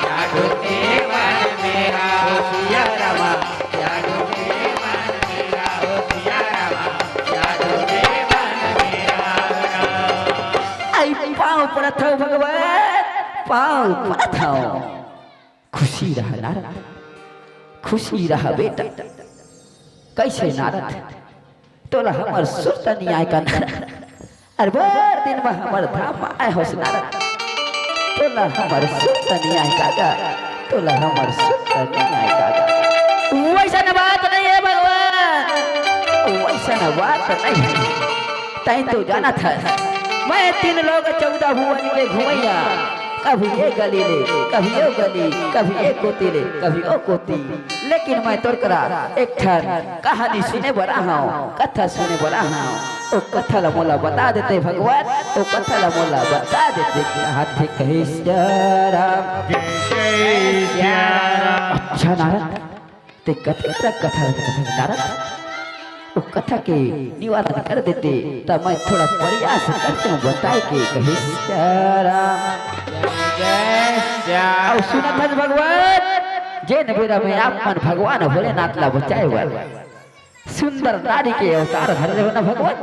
क्या ढूंढे मन मेरा, ओ सिया रामा, क्या ढूंढे मन मेरा, ओ सिया रामा, क्या ढूंढे मन मेरा। आई पाँव पड़त हव भगवान, पाँव पड़त हव। खुशी रह नारद, खुशी रह बेटा। कैसे नारद, तोला हमर सुरता नइ आय का नारद? अरे बड़ दिन म हमर धाम म आय होस नारद, तोला हमर सुरता नइ आय का गा, तोला हमर सुरता नइ आय का गा। वइसन बात नइ हे भगवान, वइसन बात नइ हे। तैं तो जानत हस, मैं तीन लोक चौदह भुवन के घुमइया, कभी ये गली ले, कभी वो गली, कभी ये कोती ले, कभी वो कोती। लेकिन मैं तोर करा एक ठन कहानी सुने बर आहंव, कथा सुने बर आहंव। ओ कथा ला मोला बता देते भगवान, ओ कथा ला मोला बता देते। कहाथे कहे सिया राम। जय जय सिया राम। अच्छा नारद, तैं कतका कथा रचत हस नारद, ओ कथा के निवारण कर देते, त मैं थोड़ा प्रयास करतेंव बताय के। कहे सिया राम। जय सिया राम। अउ सुनत हस भगवान, जेन बेरा में आप मन भगवान भोलेनाथ ला बचाय बर सुंदर नारी के अवतार धर लेव ना भगवान,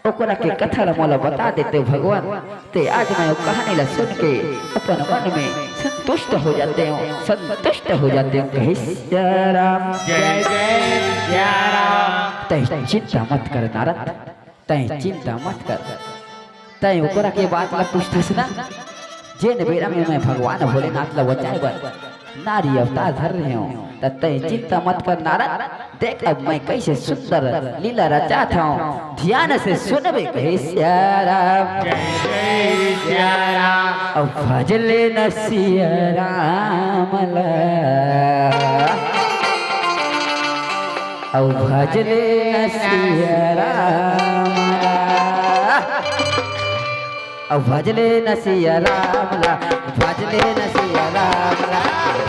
ओकरा के कथा ला मोला बता देते भगवान, ते आज मैं वो कहानी ला सुन के अपन मन में संतुष्ट हो जातेंव, संतुष्ट हो जातेंव। कहे सिया राम। जय जय सिया राम। तैं चिंता मत कर नारद, तैं चिंता मत कर। तैं ओकरा के बात ला पूछथस ना, जेन बेरा में मैं भगवान भोलेनाथ ला बचाय बर नारी अवतार धर रहेंव, त तैं चिंता मत कर नारद। देख अब मैं कइसे सुंदर लीला रचात हंव, ध्यान से सुनबे। कहे सिया राम। जय जय सिया राम। अउ भज ले न सिया राम ला, अउ भज ले न सिया राम ला। अउ भज ले न सिया राम ला, भज ले न सिया राम ला,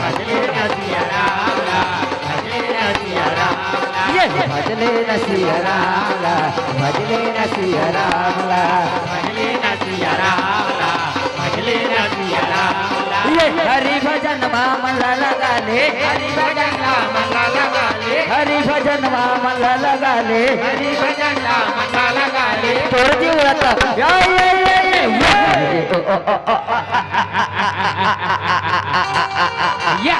भज ले न सिया राम ला, भज ले न सिया राम ला। ये भज ले न सिया राम ला, भज ले न सिया राम ला, भज ले न सिया राम ला, भज ले न सिया राम ला। ये हरि भजन मा मन ला लगा ले, हरि भजन मा मन ला लगा ले, हरि भजन मा मन ला लगा ले, हरि भजन मा मन ला लगा ले। तोर जी उड़ता। या, या, या, या, वाह। या।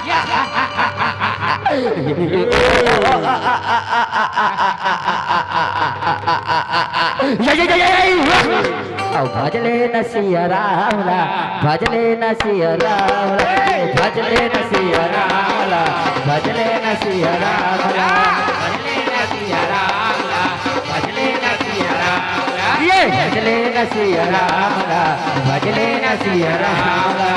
या, या, या, या, या, वाह। अउ भज ले न सिया राम ला, भज ले न सिया राम ला, भज ले न सिया राम ला, भज ले न सिया राम ला। ये भज ले न सिया राम ला, भज ले न सिया राम ला।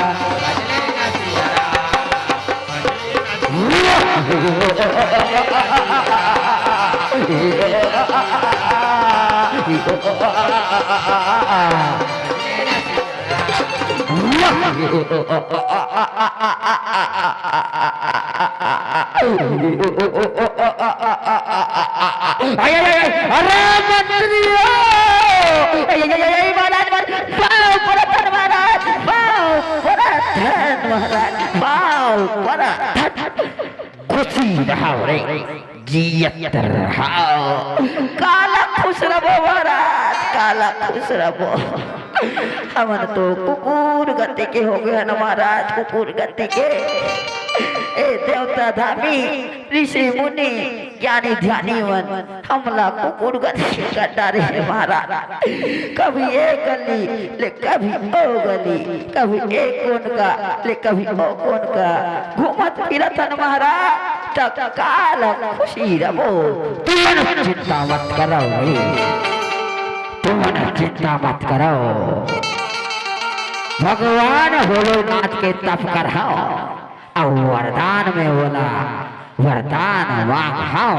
अरे मंत्रियों! महाराज, महाराज, पाँव परत हन महाराज, पाँव परत हन महाराज, पाँव परत हन। खुशी रहा रे, जियत रहा। काला खुश रहो महाराज, काला खुश रहो। हमन तो कुकुर गति के हो गए हन महाराज, कुकुर गति के। ए देवता धामी, ऋषि मुनि, ज्ञानी ध्यानी मन हमला कुकुर गति कर डारे हे महाराज। कभी ए गली ले कभी ओ गली, कभी ए कोन का ले कभी ओ कोन का घूमत फिरत हन महाराज। त काला खुशी रहो, तुमन चिंता मत करो रे। तुमन चिंता मत करो, भगवान भोलेनाथ के तप करहव, अउ वरदान में ओला वरदान मांगहव।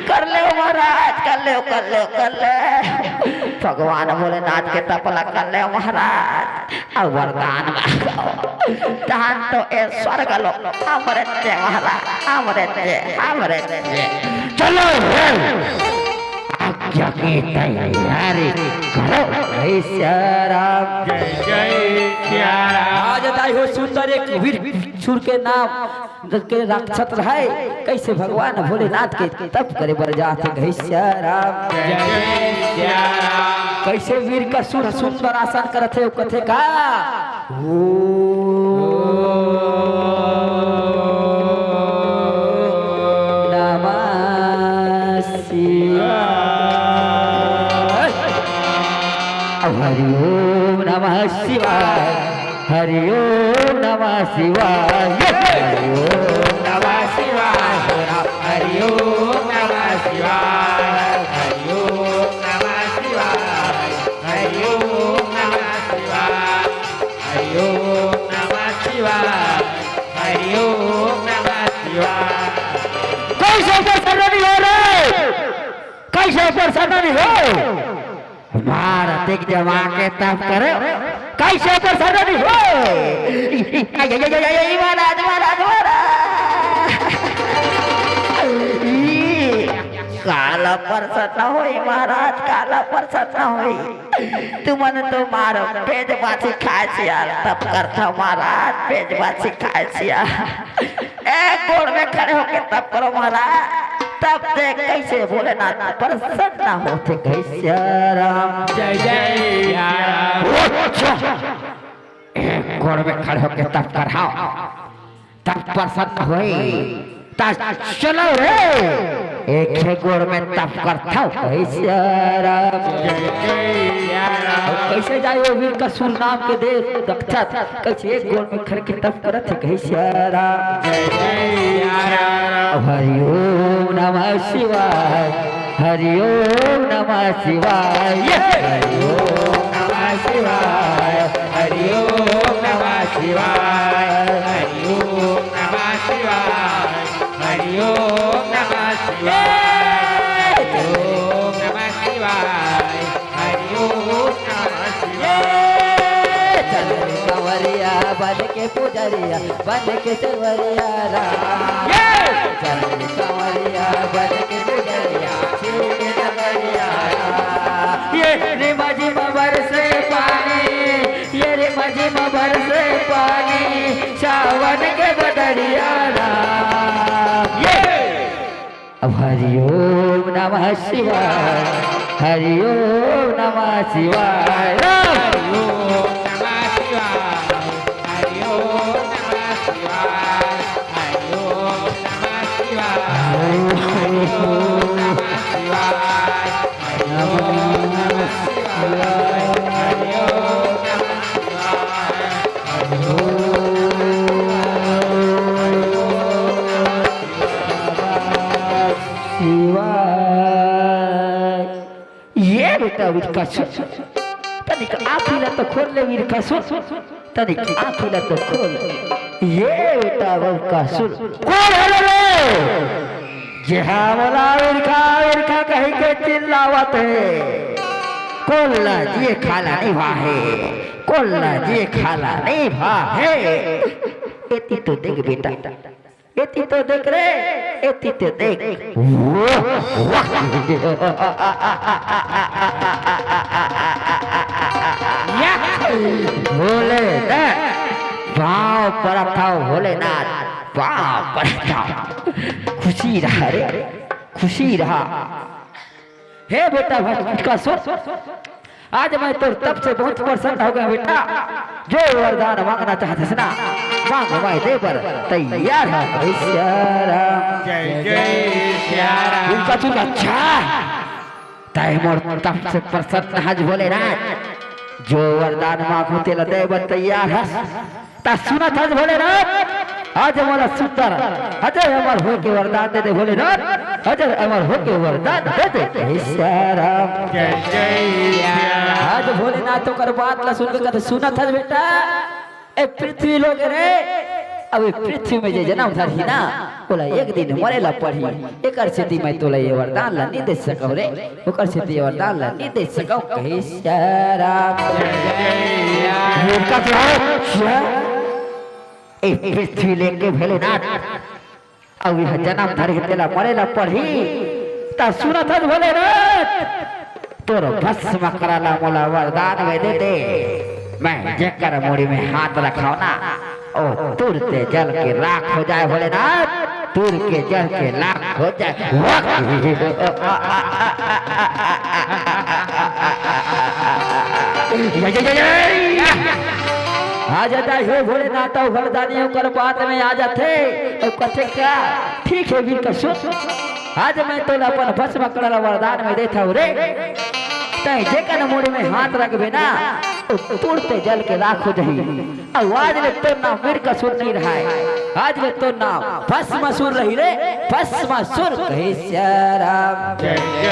कर ले महाराज, कर ले, कर ले, कर ले। भगवान भोलेनाथ के तप ला कर ले महाराज। अउ वरदान मांगो। तहन तो ए स्वर्ग लोक अमृत दे महाराज, अमृत दे, अमृत दे। चलो रे, आज्ञा की तैयारी करो। जय सिया राम। जय जय सिया राम। आज ताई हो सुंदर एक वीर सुर के नाम के राक्षस रहय, कइसे भगवान भोलेनाथ के तप करे बर जाथे। जय सिया राम। जय सिया राम। कइसे वीर का सुर सुंदर आसन करत हे, कथे का? ओम नमः शिवाय। हरि ओम नमः शिवाय। हरि ओम नमः शिवाय। हरि ओम नमः शिवाय। हरि ओम नमः शिवाय। हरि ओम नमः शिवाय। हरि ओम नमः शिवाय। हरि ओम नमः शिवाय। हरि ओम नमः शिवाय। कइसे प्रसन्न नइ हो रे? कइसे प्रसन्न नइ हो? मार अतेक जमा के तप करे, कइसे प्रसन्न नइ हो? महाराज, महाराज, महाराज। ई, काला प्रसन्न होई महाराज, काला प्रसन्न होई। तुमन तो मारो पेट बासी खाय सिया तप करथव महाराज, पेट बासी खाय सिया। एक गोड़ में खड़े होके तप करो महाराज, तब देख कइसे भोलेनाथ प्रसन्न होथे। जय सिया राम। जय जय सिया राम। अच्छा, एक गोड़ में खड़े होके तप करहव, तब प्रसन्न होई। त चलो रे, एक ही गोड़ में तप करथव। जय सिया राम। जय जय सिया राम। कइसे जाय ओ वीर का सुर नाम के देव रक्षक, कइसे एक गोड़ में खड़े के तप करत हे। जय सिया राम। जय जय सिया राम। हरि ओम नमः शिवाय। हरि ओम नमः शिवाय। हरि ओम नमः शिवाय। हरि ओम नमः शिवाय। हरि ओम नमः शिवाय। हरि ओम नमः शिवाय। हरि ओम नमः शिवाय। हरि ओम नमः शिवाय। चल रे कंवरिया बन के पुजरिया, बन के सेवरिया राम। चल रे कंवरिया बन के पुजरिया, शिव के नगरिया राम। ये रे माझी मा बरसे पानी, ये रे माझी मा बरसे पानी, सावन के बदरिया राम। ये अब हरि ओम नमः शिवाय, हरि ओम नमः शिवाय। हरि ओम नमः शिवाय, हरि ओम नमः शिवाय, हरि ओम नमः शिवाय, हरि ओम नमः शिवाय, हरि ओम नमः शिवाय, हरि ओम नमः शिवाय, हरि ओम नमः शिवाय। शिवाय। ये बेटा वीरकासुर, तनिक आँखी ला तो खोल ले वीरकासुर, तनिक आँखी ला तो खोल। ये बेटा वीरकासुर, कोन हरे रे? जेहा मोला वीरका, वीरका कहि के चिल्लावत हे। कोन ला जिए खाला नइ भा हे, कोन ला जिए खाला नइ भा हे। एती तो देख बेटा, एती तो देख रे, एती तो देख। वाह, वाह। या। भोलेनाथ, पाँव परत हव भोलेनाथ, पाँव परत हव। खुशी रहा रे, खुशी रहा। हे बेटा वीरकासुर, आज मैं तोर तप से बहुत प्रसन्न हो गया बेटा। जो वरदान मांगना चाहत हस ना, मांग, मैं दे बर तैयार हंव। जय सिया राम। जय जय सिया राम। उनका चुन अच्छा, तय मोर तप से प्रसन्न हस भोलेनाथ। जो वरदान मांगहूं तेला दे बर तैयार हस। त सुनत हस भोलेनाथ, आज मोला सुंदर अजय अमर होय के वरदान दे दे भोलेनाथ, अजय अमर होय के वरदान दे दे। हे सिया राम। जय जय सिया राम। आज भोलेनाथ ओकर बात ला सुन के कहथे, सुनत हस बेटा, ए पृथ्वी लोग रे, अब ए पृथ्वी में जे जनम धरही ना, ओला एक दिन मरे ला पड़ही। एकर सेती मैं तोला ये वरदान ला नी दे सकव रे, ओकर सेती ये वरदान ला नी दे सकव, कहे सिया राम। जय जय सिया राम। ये का क्या है? क्या? ए पृथ्वी लेके भोलेनाथ, अउ यह जनम धरही तेला मरे ला पड़ही। त सुनत हस भोलेनाथ, तोर भस्म करा ला मोला वरदान में दे दे। मैं जेकर मुड़ी में हाथ रखव ना, ओ तुरते जल के राख हो जाय भोलेनाथ, तुर के जल के राख हो जाय। वाह! जय जय जय जय। आ जाता हे भोलेनाथ, अउ वरदानी ओकर बात में आ जाथे। अउ कथे का, ठीक हे वीर का सुन, आज मैं तोला अपन भस्म करा ला वरदान में देथव रे। तैं जेकर मुड़ी में हाथ रखबे ना, ओ तुरते जल के राख हो जाही। अउ आज ले तोर नाम वीर का सुन नहीं रहा है, आज ले तोर नाम भस्मासुर रही रे, भस्मासुर कहे सिया राम। जय जय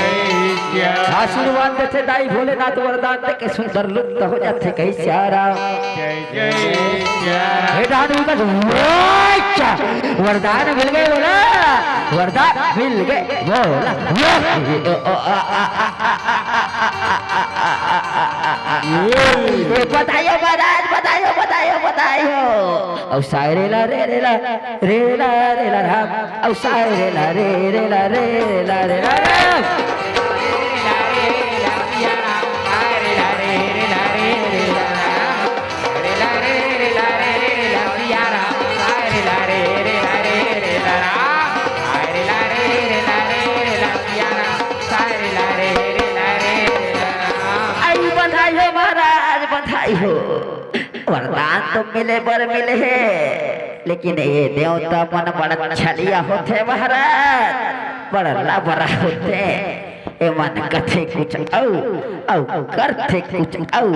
सिया राम। आशीर्वाद देथे दाई भोलेनाथ, वरदान दे के सुंदर लुप्त हो जाथे कहे सिया राम। जय जय सिया राम। हे दान विकास, वाह! वरदान मिल गए बोला, वरदान मिल गए बोला। ये बधाई हो महाराज, बधाई हो, बधाई हो, बधाई हो। अउ साय रे ला रे रे ला, रे ला रे ला राम। अउ साय रे ला रे रे ला, रे ला रे ला राम। आई बधाई हो महाराज, बधाई हो। वरदान तो मिले बर मिले हे, लेकिन ये देवता मन बड़ा छलिया होथे महाराज, बड़ा लबरा होथे। एमन कथे कुछ अउ, अउ करथे कुछ अउ।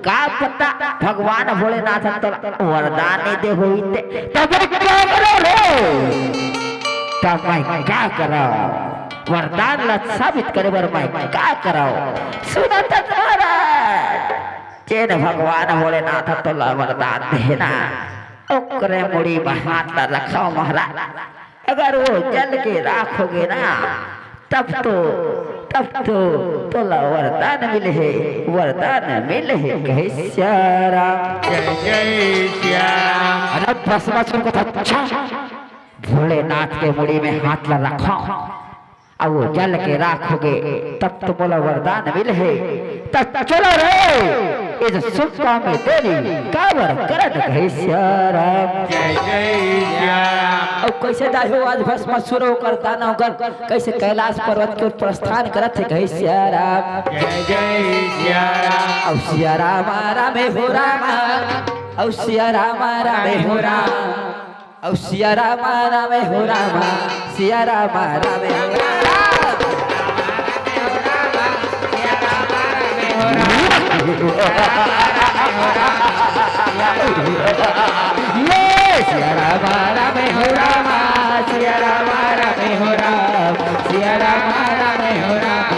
का पता भगवान भोलेनाथ तोला वरदान नइ दे होही ते, तब मैं का करव रे? तब मैं का करव? वरदान ला साबित करे बर मैं का करव? सुनत हस महाराज, जेन भगवान भोलेनाथ तोला वरदान दे हे ना, ओकरे मुड़ी म हाथ ला रखव महाराज। अगर वो जल के राख होगे ना, तब तो, तब तो तोला वरदान मिले हे, वरदान मिले हे, कहे सिया राम। जय जय सिया राम। अरे भस्मासुर कथे, अच्छा, भोलेनाथ के मुड़ी में हाथ ला रखव, अउ वो जल के राख होगे, तब तो मोला वरदान मिले हे। त चलो रे, इस शुभ काम में देरी काबर करत, कहे सिया राम। जय जय सिया राम। अउ कइसे दाई हो आज भस्मासुर ओकर दानव गण कइसे कैलाश पर्वत के ओर प्रस्थान करत हे, कहे सिया राम। जय जय सिया राम। अउ सिया राम रामे हो राम, अउ सिया राम रामे हो राम। अउ सिया राम रामे हो राम, सिया राम रामे हो राम। ये सिया राम रामे हो राम, सिया राम रामे हो राम, सिया राम रामे हो राम,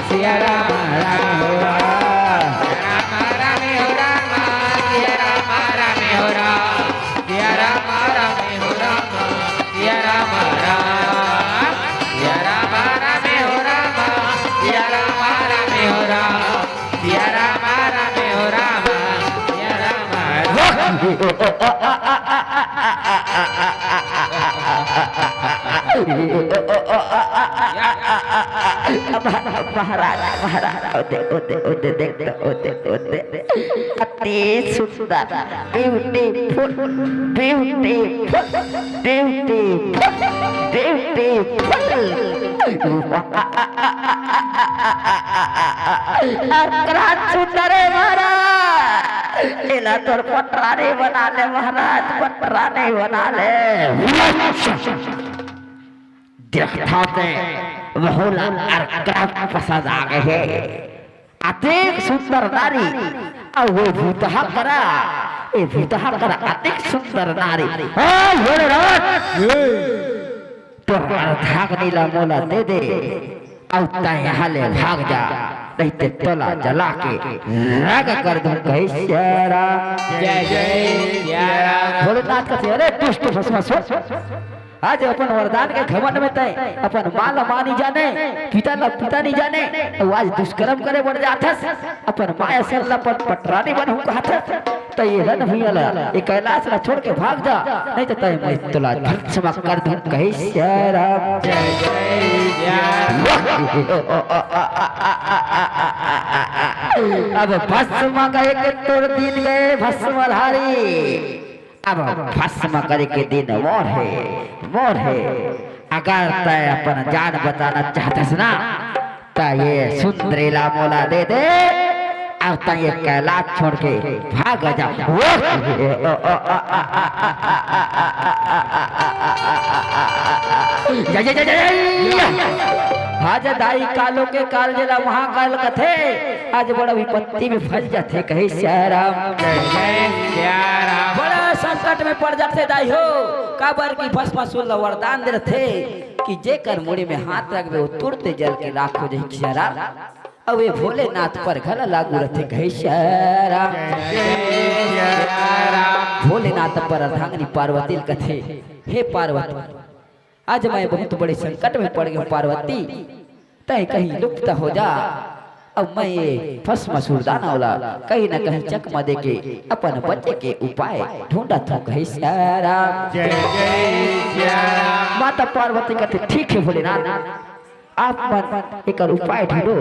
सिया राम रामे हो राम। सिया राम रामे हो राम, सिया राम रामे हो राम। सिया राम रामे हो राम, सिया राम राम। सिया राम रामे हो राम, सिया राम रामे हो राम। सिया राम रामे हो राम, सिया राम राम। महाराज, महाराज, ओदे, ओदे, ओदे, देख तो, ओदे, ओदे। अति सुंदर, beautiful, beautiful, beautiful, beautiful। अकरात सुंदर हे महाराज, एला तोर पटरानी बना ले महाराज, पटरानी बना ले। देखथव ते वहू ला अरकरा पसंद आ गे हे। अतेक सुंदर नारी अउ वो भूतहा करा ए भूतहा कर अतेक सुंदर नारी। हे भोलेनाथ, तोर अर्धांगिनी ला मोला दे दे, अउ तैं यहाँ ले भाग जा, नहीं ते तोला जला के राख कर दूं, कहे सिया राम। जय जय सिया राम। भोलेनाथ कथे, अरे दुष्ट भस्मासुर, आज अपन वरदान के घमंड में तैं अपन माँ ला माँ नहीं जाने, पिता ला पिता नहीं जाने, अउ आज दुष्कर्म करे बर जाथस, अपन माँ असन ला अपन पटरानी बनहूं कहथस। त ये रण भुइयां ला, ये कैलाश ला छोड़ के भाग जा, नहीं त तैं मैं तोला भस्म कर दूं, कहे सिया राम। जय जय सिया राम। अब भस्म करे के तोर दिन गए भस्मधारी, अब भस्म करे के दिन मोर हे, मोर हे। अगर तैं अपन जान बचाना चाहथस ना, त ये सुंदरी ला मोला दे दे, अउ तैं ये कैलाश छोड़ के भाग जा। जय जय जय जय। आज दाई कालो के काल जेला महाकाल कथे, आज बड़ा विपत्ति में फंस जाथे, कहे सिया राम। जय जय सिया राम। बड़ा संकट में पड़ जाथे दाई हो, काबर की भस्मासुर ला वरदान दे रथे कि जेकर मुड़ी में हाथ रखबे, वो तुरते जल के राख हो जाही सिया राम। अउ ये भोलेनाथ पर घला लागू रथे, कहे सिया राम। जय जय सिया राम। भोलेनाथ पर अर्धांगिनी पार्वती ल कथे, हे पार्वती, आज मैं बहुत बड़े संकट में पड़ गया हूँ पार्वती, तैं कहीं लुप्त हो जा, अब मैं ये भस्मासुर दानव ला कहीं ना कहीं चकमा दे के अपन बचे के उपाय ढूंढत हूँ, कहे सिया राम। जय जय सिया राम। माता पार्वती कथे, ठीक है भोलेनाथ, आप मन एकर उपाय ढूंढो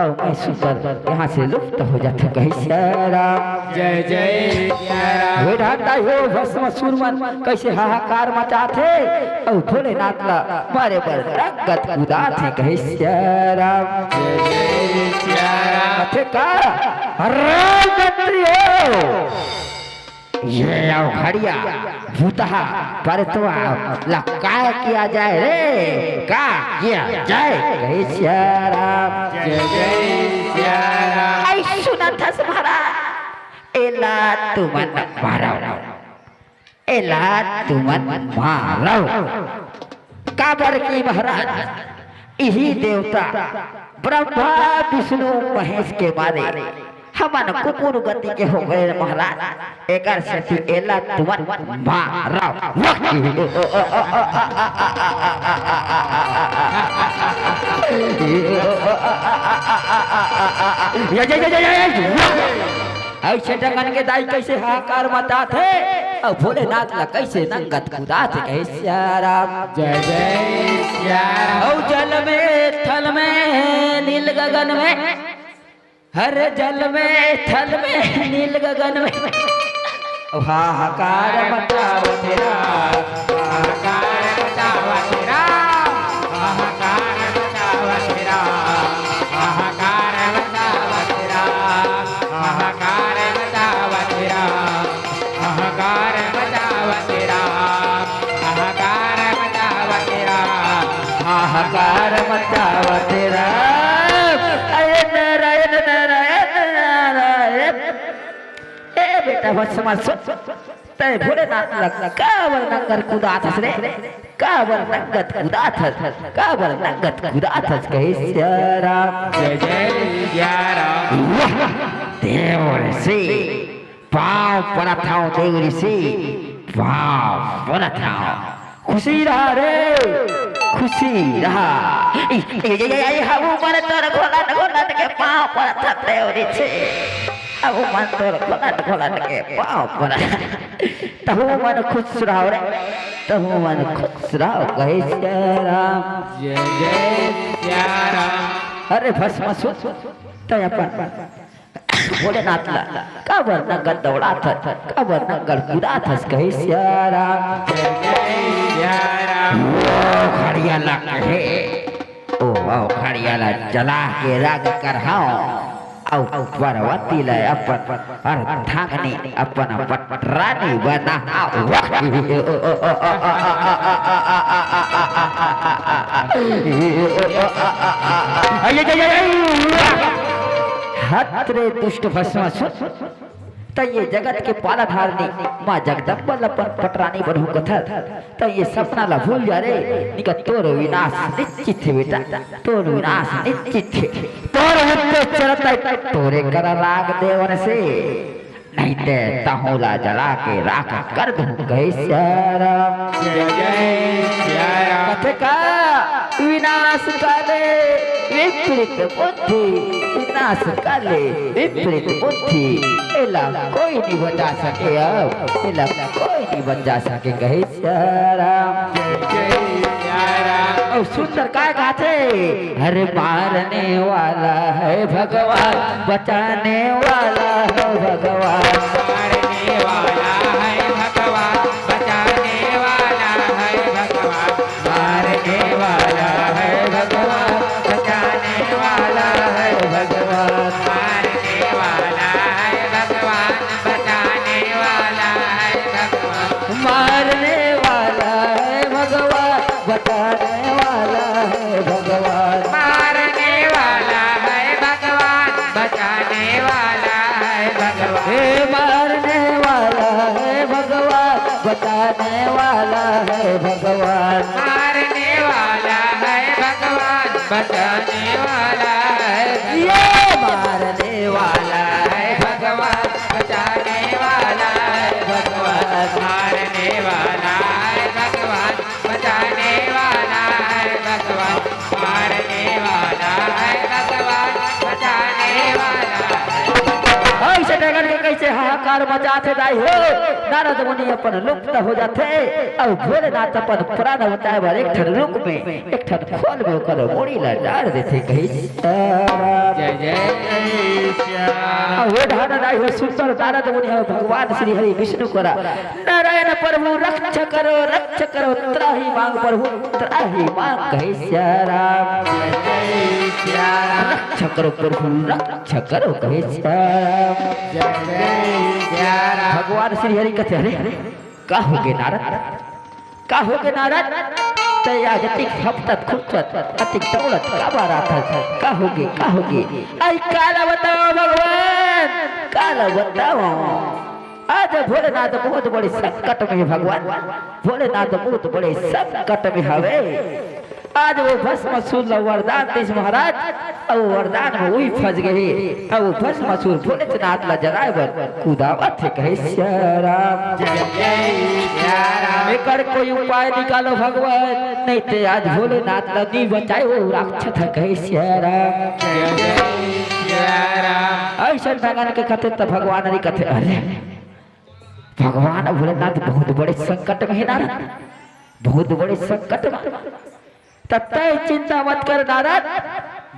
अउ मैं सुंदर यहाँ से लुप्त हो जाथों, कहे सिया राम। जय जय सिया राम। हे दाई हो, भस्मासुर मन कइसे हाहाकार मचाथे अउ भोलेनाथ ला मारे बर रंगत कुदाथे, कहे सिया राम। जय जय सिया राम। कथे का, अरे मंत्री हो, ये अवघड़िया भूतहा परतवा ला काय किया जाए रे, का किया जाए, कहे सिया राम। जय जय सिया राम। अई सुनत हस महाराज, एला तुमन मारव, एला तुमन मारव। काबर कि महाराज, इही देवता ब्रह्मा विष्णु महेश के मारे हमन कुकुर गति के हो गए महाराज, एकर सेती एला तुमन मारव। ये, ये, ये, ये, ये, ये। अइसे डंगन के दाई कइसे हाहाकार मचाथे, अउ भोलेनाथ ला कइसे नंगत कुदाथे, कहे सिया राम। जय जय सिया राम। अउ जल में थल में नील गगन में, हर जल में थल में नील गगन में, अउ हाहाकार मचावत राम, हाहाकार मचावत राम, हाहाकार मचावत राम, हाहाकार मचावत राम, हाहाकार मचावत राम, हाहाकार मचावत राम, हाहाकार मचावत राम, हाहाकार मचावत राम। अरे नारायण, नारायण, नारायण। ए बेटा भस्मासुर, तैं भोलेनाथ ला काबर नंगत कुदाथस रे? काबर नंगत कुदाथस? काबर नंगत कुदाथस? कहे सिया राम। जय जय सिया राम। वाह! देव ऋषि, पाँव परत हंव देव ऋषि, पाँव परत हंव। खुशी रहा रे, खुशी रहा। ए, ए, ए, ए, ए, हमू मन तोर घोलट घोलट के पाँव परत हन देव ऋषि। हमू मन तोर घोलट घोलट के पाँव परत हन। तहू मन खुश रहो रे, तहू मन खुश रहो, कहे सिया राम। जय जय सिया राम। अरे भस्मासुर, तैं अपन भोलेनाथ ला काबर नंगत दौड़ाथस, काबर नंगत कुदाथस, कहे सिया राम। जय जय सिया राम। ओ खड़िया ला कहे, ओ, ओ खड़िया ला जला के राख करहंव, अउ पार्वती ला अपन अर्धांगिनी, अपन पटरानी बनाहंव। अरे, अरे, अरे, अरे, हत रे दुष्ट भस्मासुर, त ये जगत के पालनहारिणी माँ जगदम्बा ल अपन पटरानी बनहूँ कथस, त ये सपना ला भूल जा रे, निका तोर विनाश निश्चित हे बेटा, तोर विनाश निश्चित हे। तोर उत्ते चलत तोरे करा राग देवन से, नहीं ते तहूँ ला जला के राख कर दूँ कहे सियाराम। जय जय सियाराम। कथे का विनाश काले विपरीत बुद्धि, विनाश काले विपरीत बुद्धि, एला कोई नहीं बचा सके, अब एला कोई नहीं बचा सके कहे सियाराम। जय जय सियाराम। अउ सुंदर काय गाथे, अरे मारने वाला है भगवान, बचाने वाला है भगवान। मारने वाला है भगवान, बचाने वाला है भगवान। मारने वाला है भगवान, बचाने वाला है भगवान। मारने वाला है भगवान, बचाने वाला है भगवान। मारने वाला है भगवान, बचाने वाला है भगवान। मारने वाला है भगवान, बचाने वाला है भगवान। हे मारने वाला है भगवान, बचाने वाला है भगवान। मारने वाला है भगवान, बचाने वाला है भगवान। ये मारने वाला है भगवान, बचाने वाला है भगवान। मारने वाला है भगवान, बचाने वाला है भगवान। मारने वाला है भगवान, बचाने वाला है भगवान। अइसे डगर के कइसे हाहाकार मचाथे दाई हो, नारद मुनि अपन लुप्त हो जाथे, अउ भोलेनाथ अपन प्राण बचाए बर एक ठन रुख में, एक ठन खोल में ओकर मुड़ी ला डार देथे कहिस। जय जय सिया राम। अउ ओ ढाना दाई हो सुंदर नारद मुनि हो भगवान श्री हरि विष्णु करा, नारायण प्रभु रक्षा करो, रक्षा करो, त्राहि मांग प्रभु त्राहि मांग कहे सिया राम। जय जय सिया राम। रक्षा करो प्रभु रक्षा करो कहे सिया राम। जय जय सिया राम। भगवान श्री हरि कथे, अरे का होगे नारद, का होगे नारद? तैं आज अतिक हपटत खुरचत, अतिक दौड़त काबर आथस? का होगे, का होगे? अई काला बतावंव भगवान, काला बतावंव? आज भोलेनाथ बहुत बड़े संकट में हे भगवान, भोलेनाथ बहुत बड़े संकट में हवे। आज ओ भस्मासुर ला वरदान दिस महाराज, अउ वरदान में उही फंस गे हे, अउ भस्मासुर भोलेनाथ ला जलाए बर कुदावत हे कहे सिया राम। जय जय सिया राम। एकर कोई उपाय निकालो भगवान, नहीं ते आज भोलेनाथ ला नी बचाए ओ राक्षस हे कहे सिया राम। जय जय सिया राम। अइसन भगवान के कथे त भगवान हरि कथे, अरे भगवान भोलेनाथ बहुत बड़े संकट में हे नारद, बहुत बड़े संकट में। त तैं चिंता मत कर नारद,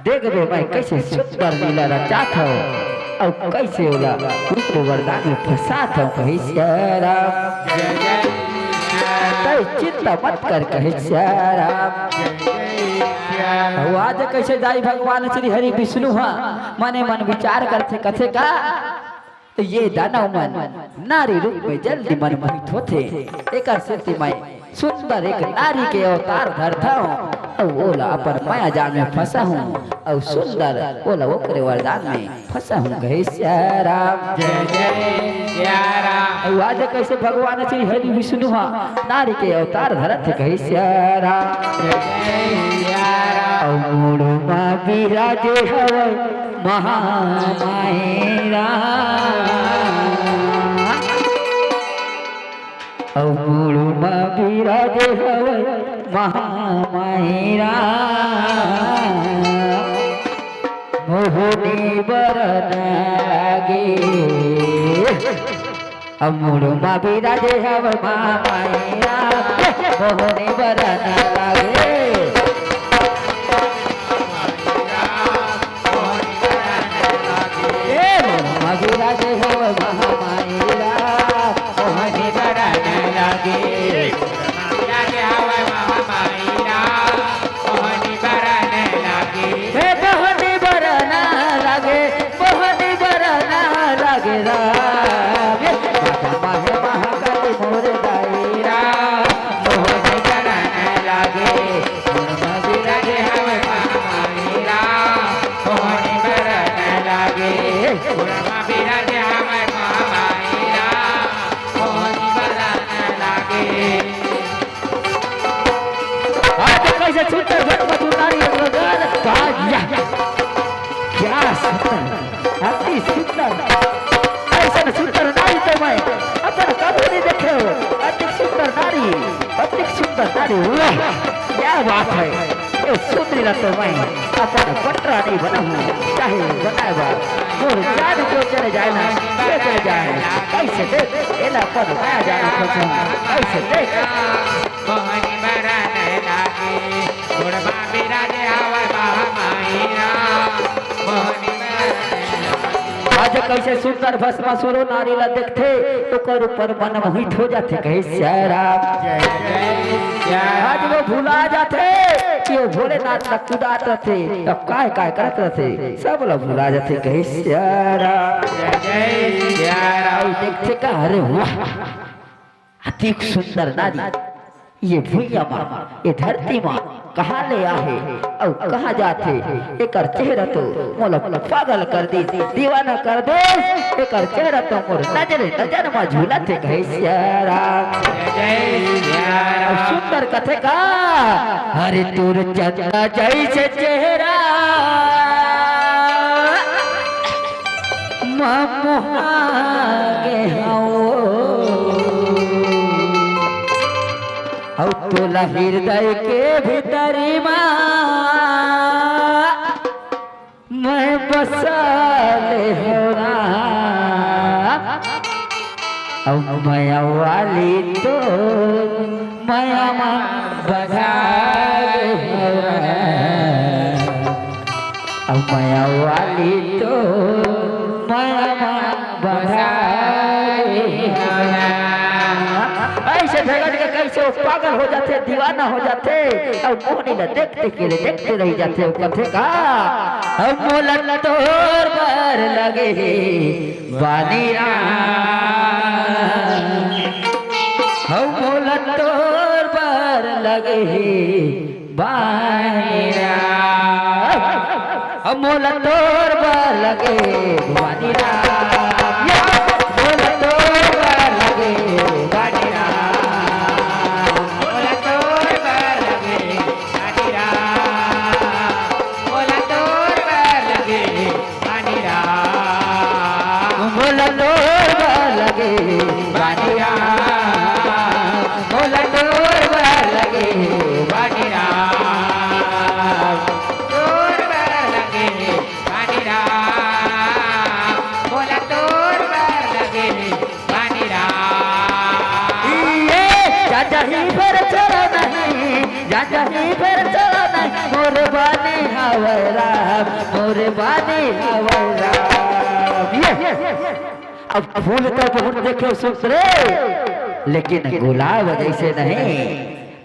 देखबे मैं कइसे सुंदर लीला रचात हंव अउ कइसे ओला रुद्र वरदान में फंसात हंव कहे सिया राम। जय जय सिया राम। तैं चिंता मत कर कहे सिया राम। जय जय सिया राम। अउ आज कइसे दाई भगवान श्री हरि विष्णु ह मने मन विचार करथे, कथे का त ये दानव मन नारी रूप में जल्दी मन मोहित होथे, एकर सेती मैं सुंदर एक नारी के अवतार धरथंव अउ ओला अपन माया जाल में फंसाहूं अउ सुंदर ओला ओकरे वरदान में फंसाहूं कहे सिया राम। जय जय सिया राम। अउ आज कइसे भगवान श्री हरि विष्णु ह नारी के अवतार धरत हे कहे सिया राम। जय जय सिया राम। अउ मुड़ मा बिराजे हवय महामाई राम। अउ मुड़ मा बिराजे हवय महामाई राम। मोहनी बरन लागे। अउ मुड़ मा बिराजे हवय महामाई राम, मोहनी बरन लागे। ए मुड़ मा बिराजे हवय महामाई राम, मोहनी बरन लागे। बिराजे हवय महामाई राम, मोहनी बरन लागे। हे मोहनी बरन लागे, मोहनी बरन लागे राम। हे माता माहे महाकाली मोर दाई राम, मोहनी बरन लागे। ऐसे सुंदर भस्मासुर नारी एक बार, वाह, या। क्या सुंदर, अति सुंदर। ऐसन सुंदर नारी तो मैं अपन कभू नहीं देखे हो। अति सुंदर नारी, अति सुंदर नारी, वाह, क्या बात है। ये सुंदरी ला तो मैं अपन पटरानी बनाहूँ, चाहे बनाए बा मोर जान जो चले जाए ना, ये चले जाए। कैसे देख, एला अपन माया जाना खोजूँ, कैसे देख। मोहनी बरन लागे, गोड़वा बिराजे आवै महामाया। मोहनी बरन आज कैसे सुंदर भस्मासुरो नारी ला देखथे, ओकर ऊपर मन मोहित हो जाथे, कहे, "सिया राम।" जय जय सिया राम। आज वो भुला जाथे कि वो भोलेनाथ ला कुदात रथे, अब काय काय करत रथे, सब ला भुला जाथे, कहे, "सिया राम।" जय जय सिया राम। देखथे का, अरे वाह, अतिक सुंदर नारी, ये भुइयां मा, ये धरती मा कहाँ ले आहे अउ कहाँ जाथे? एकर चेहरा तो मोला पागल कर दिस, दीवाना कर दिस। एकर चेहरा तो मोर नजरे नजर मा झूलथे, कहे, "सिया राम।" जय सिया राम। अउ सुंदर कथे का, "अरे तोर चंदा जैसे चेहरा, मैं मोहा गे हवं, अउ तोला हृदय के भीतरी मा मैं बसा ले हवं ना, अउ मया वाली तो मया मा बसा ले हवं ना।" अब मया वाली तो मया मा बधाई हो ना। ऐसे झगड़ के कैसे वो पागल हो जाथे, दीवाना हो जाथे, अउ मोहनी ला देखते के लिए देखते रह जाथे। वो कथे का, "अब मोला तोर बर लगे हे बानी राम, अब मोला तोर बर लगे हे बानी राम।" अब मोला तोर बर लगे बानी राम, मोला तोर बर लगे बानी राम, मोला तोर बर लगे बानी राम, मोला तोर बर लगे बानी राम, मोला तोर बर लगे बानी राम, मोला तोर बर लगे बानी राम, तोर बर लगे बानी राम, मोला तोर बर लगे बानी राम। ये जा जाही फेर छोड़ो नहीं, जा जाही फेर छोड़ो नहीं, मोर बानी हवय राम, मोर बानी हवय राम। ये अब फूल तो बहुत देखे सुंदरे, लेकिन गुलाब जैसे नहीं।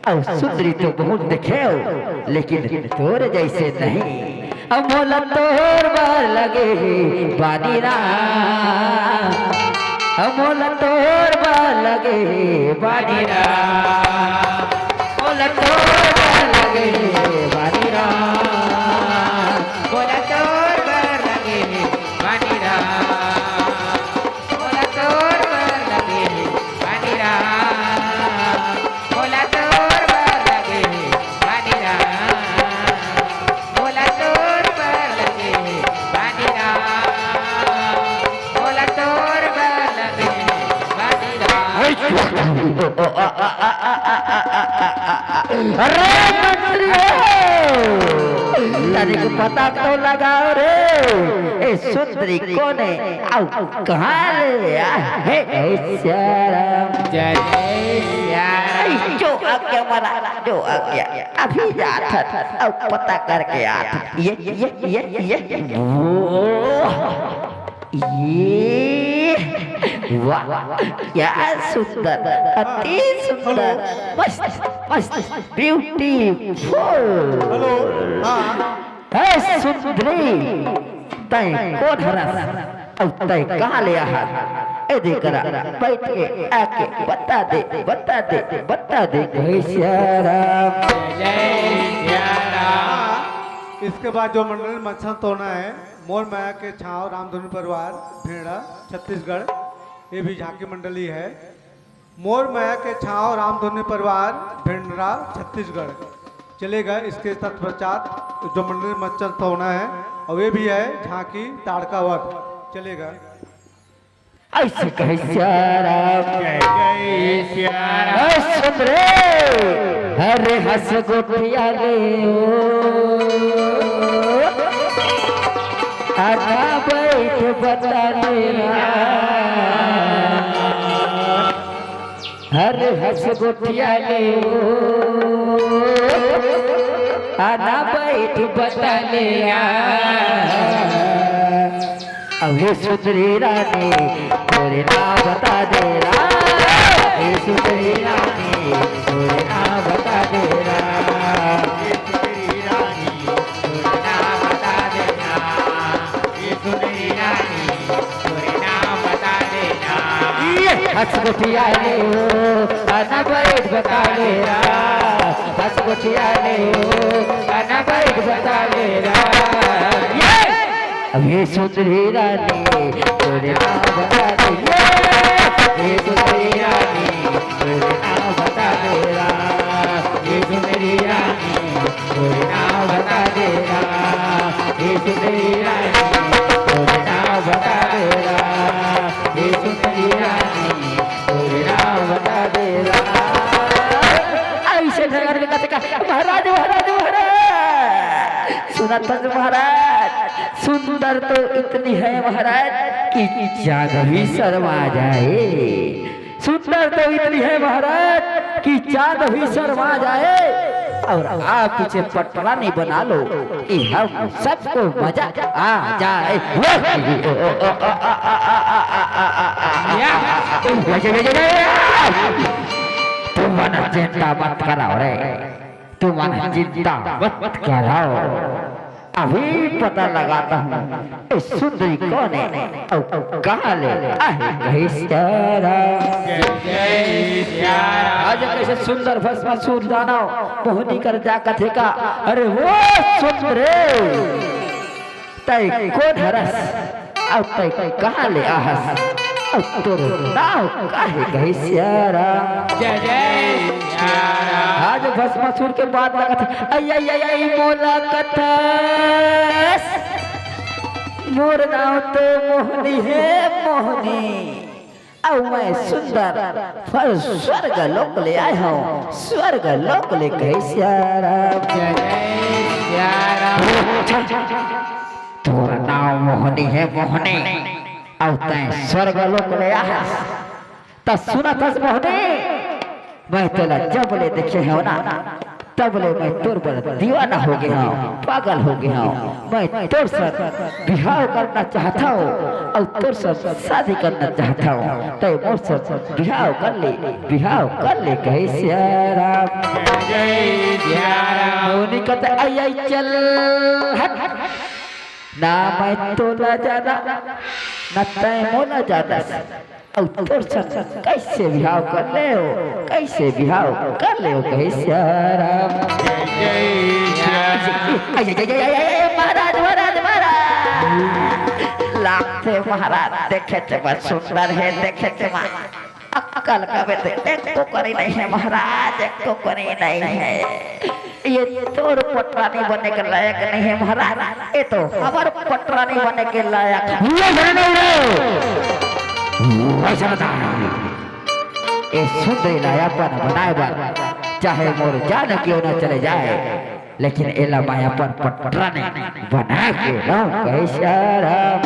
अउ सुंदरी तो बहुत देखे हो, लेकिन तोर जैसे नहीं। अब मोला तोर बर लगे हे बानी राम, अब मोला तोर बर लगे हे बानी राम, मोला तोर बर लगे हे बानी राम, मोला तोर बर लगे हे बानी राम, मोला तोर बर लगे हे बानी राम, मोला तोर बर लगे हे बानी राम, मोला तोर बर लगे हे बानी राम, मोला तोर बर लगे हे बानी राम। अरे मंत्री हो, तनिक पता तो लगाओ रे, ए सुंदरी कोन ए? अउ कहाँ ले आहे? ए सिया राम। जय सिया राम। जो आज्ञा महाराज, जो आज्ञा। अभी जात हन, अउ पता करके आत हन। ये, ये, ये, ये, वो, ये, वाह, क्या सुंदर, अति सुंदर, मस्त, मस्त, beautiful। हेलो, हाँ। हे सुंदरी, तैं कोन हरस? अउ तैं कहाँ ले आहस? ए दे करा, बैठ के, आके बता दे, बता दे, बता दे। जय सिया राम। जय सिया राम। इसके बाद जो मंडल मंचन तोड़ना है, मोर माया के छांव रामधुनी परिवार, भेंड़ा, छत्तीसगढ़। ये भी झांकी मंडली है। मोर माया के छांव रामधुनी परिवार, भेंड़ा, छत्तीसगढ़। चलेगा। इसके तत्पश्चात जो मंडली मंचस्थ होना है, और ये भी है झांकी ताड़का वध। चलेगा। ऐसे कहे सियाराम। जय जय सियाराम। ऐ सुन रे, अरे हंस गोठिया ले ओ, आना बैठ बता ले। अरे हंस गोठिया ले ओ, आना बैठ बता ले। अबे सुंदरी रानी, तोरे नाम बता दे रा। ए सुंदरी रानी, तोरे नाम बता दे रा। ए सुंदरी रानी, तोरे नाम बता दे रा। ए सुंदरी रानी, तोरे नाम बता दे रा। ये हंस गोठिया ले ओ, आना बैठ बता दे रा। हंस गोठिया ले ओ, आना बैठ बता दे रा। ये अबे सुंदरी रानी, तोरे नाम बता दे रा। अबे सुंदरी रानी, तोरे नाम बता दे रा। अबे सुंदरी रानी, तोरे नाम बता दे रा। अबे सुंदरी रानी, तोरे नाम बता दे रा। अबे सुंदरी रानी, तोरे नाम बता दे रा। ऐसे ढंगर में कथे का, महाराज, महाराज, महाराज, सुनत हस महाराज, सुंदर तो इतनी है महाराज कि चांद भी शर्मा जाए। सुंदर तो इतनी है महाराज कि चांद भी शर्मा जाए। और आप इसे पटरानी बना लो कि हम सबको मजा आ जाए। या। तुम मन चिंता मत कराओ रे। तुम मन चिंता मत कराओ, अभी पता लगाता हूँ ये सुंदरी कौन है और कहाँ ले आहे। कहे सियाराम। जय जय सियाराम। आज कैसे सुंदर भस्मासुर दानव मोहनी कर जा कथे का, अरे वो सुंदरे, तै कोन हरस? अउ तै कहाँ ले आहस? अउ तोर नाव का हे? कहे सियाराम। जय जय सियाराम। आज भस्मासुर के बात लगत हे। अई, अई, अई, अई, मोला कथस। मोर नाव तो मोहनी हे, मोहनी। अउ मैं सुंदर फल स्वर्ग लोक ले आए हंव, स्वर्ग लोक ले। कहे सियाराम। जय जय सियाराम। तोर नाव मोहनी हे मोहनी, अउ तैं स्वर्ग लोक ले आहस। त सुनत हस मोहनी, मैं तोला जब ले देखे हंव ना, तब ले मैं तोर बर दीवाना हो गे हंव, पागल हो गे हंव। मैं तोर संग बिहाव करना चाहत हंव अउ तोर संग शादी करना चाहत हंव। तैं मोर संग बिहाव कर ले, बिहाव कर ले। कहे सियाराम। जय सियाराम। मोहनी कथे, अई, अई, चल हट। ना मैं तोला जाना, ना तैं मोला जानस। अउ तोर संग कैसे बिहाव कर लेंव, कैसे बिहाव कर लेंव? कहे सियाराम। जय जय सियाराम। अई, अई, अई, अई, अई, महाराज, महाराज, महाराज। लागथे महाराज, देखे ते बर सुंदर हे, देखे ते मा अक्कल का बेटे, एको कनी नहीं हे महाराज, एको कनी नहीं हे। ये तोर पटरानी बने के लायक नहीं हे महाराज, ये तो हमर पटरानी बने के लायक हे। ये सुंदरी ला अपन बनाए बर, चाहे मोर जान क्यों न चले जाए, लेकिन एला मैं अपन पटरानी बना के रहूं। कहे सियाराम।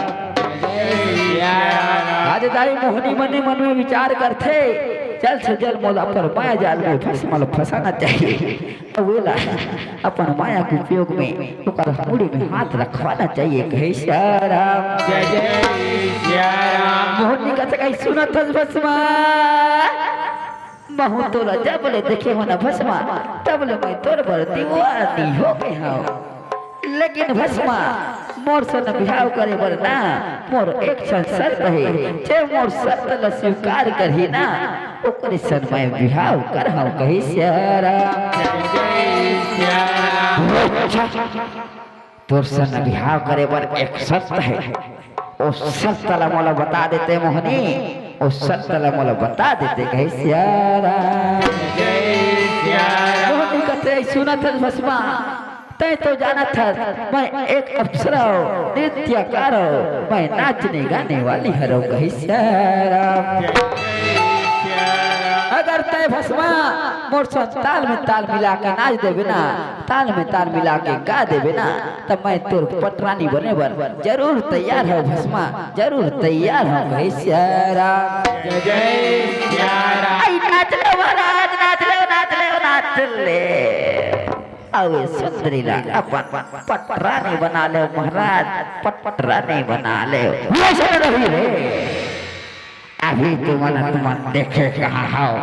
आज दाई मोहनी मने मन में विचार करथे, जल्द से जल्द मोला अपन माया जाल में फंस, मोला फंसाना चाहिए। अउ एला अपन माया के उपयोग में ओकर मुड़ी में हाथ रखवाना चाहिए। कहे सियाराम। जय जय सियाराम। मोहनी कथे, कहे सुनत हस भस्मा। महूं तोला जब ले देखे हंव ना भस्मा, तब ले मैं तोर बर दीवानी हो गे हंव। लेकिन भस्मा, मोर संग बिहाव करे बर ना, मोर एक ठन शर्त हे। जे मोर शर्त ला स्वीकार करही ना, ओकरे संग मैं बिहाव करहूं। कहे सियाराम। जय सियाराम। तोर संग बिहाव करे बर एक शर्त हे, ओ शर्त ला मोला बता देते मोहनी, ओ शर्त ला मोला बता देते। कहे सियाराम। जय सियाराम। मोहनी कथे, सुनत हस भस्मा, तैं तो जानत हस, मैं एक अप्सरा हूँ, नृत्यकार हूँ, मैं नाचने गाने वाली हरव कहिस राम। अगर तैं भस्मा मोर संग ताल में ताल मिला के नाच देबे ना, ताल में ताल मिला के गा देबे ना, त मैं तोर पटरानी बने बर जरूर तैयार हूँ भस्मा, जरूर तैयार हूँ कहिस राम। जय जय सिया राम। आई नाच ले महाराज, नाच ले, नाच ले, नाच ले। अउ ए सुंदरी ला अपन पटरानी बना ले महाराज, पटरानी बना ले। वैसे तो रही रे। अभी तुमन, तुमन देखे कहाँ हव?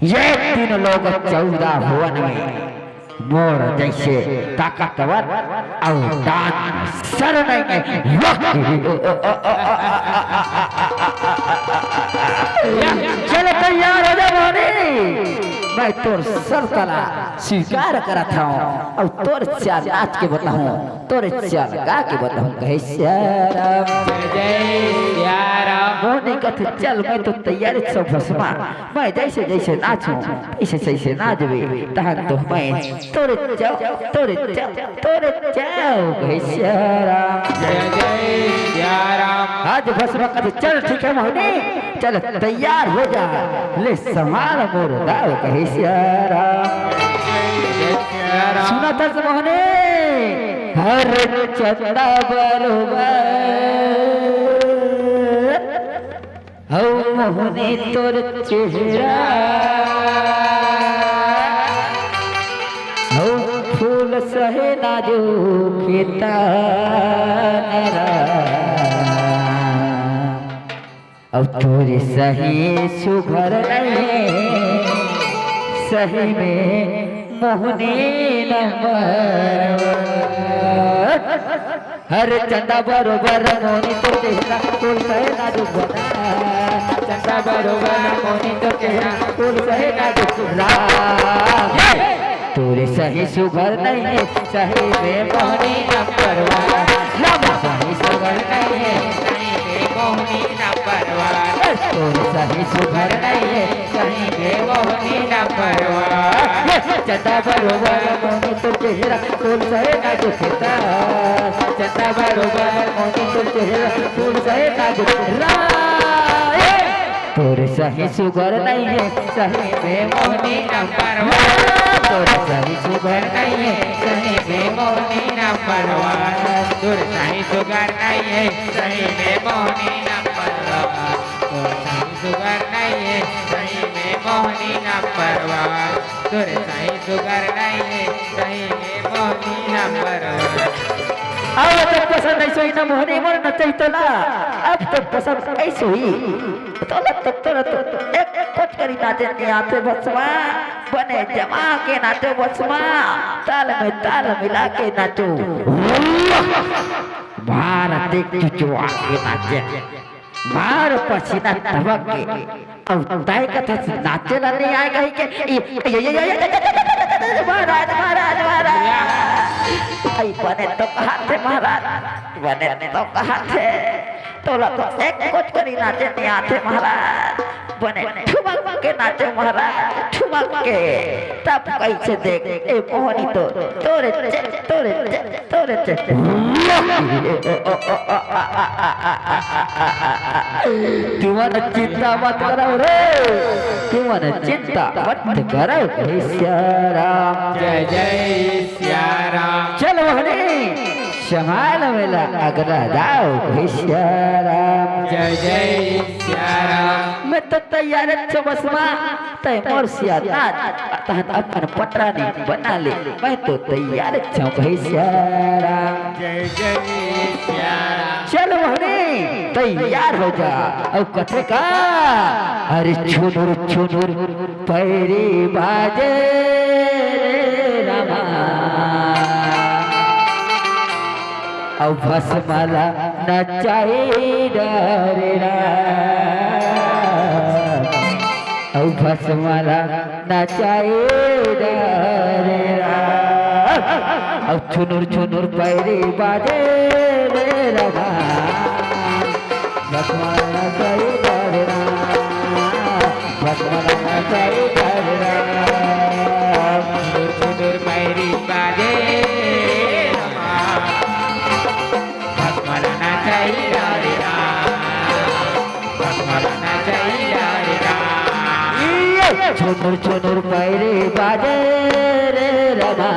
ये तीन लोग चौदह भुवन में मोर जैसे ताकतवर अउ दान सर नहीं है। चल तैयार हो जा मोहनी, मैं तोर शर्त ला स्वीकार करत हूँ अउ तोर चाल नाच के बताहूँ, तोर चाल गा के बताहूँ कहिस राम। जय जय सिया राम। मोहनी कथे चल मैं तो तैयार हूँ भस्मा, मैं जैसे जैसे नाचूं, तैसे तैसे नाचबे, तहन तो मैं तोरे चाव, तोरे चाव, तोरे चाव कहिस राम। जय जय सिया राम। आज भस्मा कथे चल ठीक है मोहनी, चल तैयार हो जा, ले संभाल मोर दाव कहिस राम। जय सिया राम। सुनत हस मोहनी, हर चंदा बरोबर हौ मोहनी तोर चेहरा, हौ फूल सहे नाजुक तानरा। अब तोर सही सुघर नहीं, सही में मोहनी नंबर वन। हर चंदा बरोबर मोहनी तोर चेहरा, फूल सहे नाजुक बदन। चंदा बरोबर मोहनी तोर चेहरा, फूल सहे नाजुक बदन। तोर सही सुघर नहीं, सही में मोहनी नंबर वन। लम सही सुघर नहीं, सही में मोहनी नंबर वन। तोर सही सुघर नहीं, सही में मोहनी नंबर वन। चंदा बरोबर मोहनी तोर चेहरा, फूल सहे नाजुक तानरा। चंदा बरोबर मोहनी तोर चेहरा, फूल सहे नाजुक तानरा। तोर सही सुघर नहीं है, सही में मोहनी नंबर वन। तोर सही सुघर नहीं है, सही में मोहनी नंबर वन। तोर सही सुघर नहीं है, सही में मोहनी नंबर वन। तोर सही सुघर नहीं है, सही में मोहनी नंबर वन। तोर सही सुघर नहीं है, सही में मोहनी नंबर वन। अब तो पसंद ऐसे ही ना मोहनी मोर नचई तोला, अब तो पसंद ऐसे ही। तोला तो, तोला तो एक कोचकरी नाचे नहीं आथे भस्मा, बने जमा के नाचो भस्मा, ताल में ताल मिला के नाचो। भारत एक चुचुआ के नाचे। मार पसीना टपक के। अउ तैं कथस नाचे ला नइ आय कहिके। ये, ये, ये, महाराज, महाराज, महाराज। अई बने तो कहाथे महाराज, बने तो कहाथे। तोला तो एक कोचकरी नाचे नइ आथे महाराज। बने ठुमक के नाचे महाराज, ठुमक के। तब कइसे देख, ए मोहनी तो तोरे चे, तोरे चे, तोरे चे। तुमन चिंता मत करव रे, तुमन चिंता मत करव, हे सिया राम। जय जय सिया राम। चल मोहनी, संभाल मेला अगला दाव, हे सिया राम। जय जय सिया राम। मैं तो तैयार छो बसमा, तैं मोर सिया नाच, तहन अपन पटरानी बना ले, मैं तो तैयार छो, हे सिया राम। जय जय सिया राम। चल मोहनी, तैयार हो जा। अउ कथे का, अरे छुनुर छुनुर पैरी बाजे रे रामा, अउ भस्म ला नचाई डरे राम, अउ भस्म ला नचाई डरे राम। अउ छुनुर छुनुर पैरी बाजे रे रामा। भस्म ला नचाई डरे राम। भस्म ला नचाई डरे राम। छुनुर छुनुर बाजे रे रमा, भस्म ला नचाई डारे राम, भस्म ला नचाई डारे राम। ये छुनुर छुनुर पैरी बाजे रे रमा,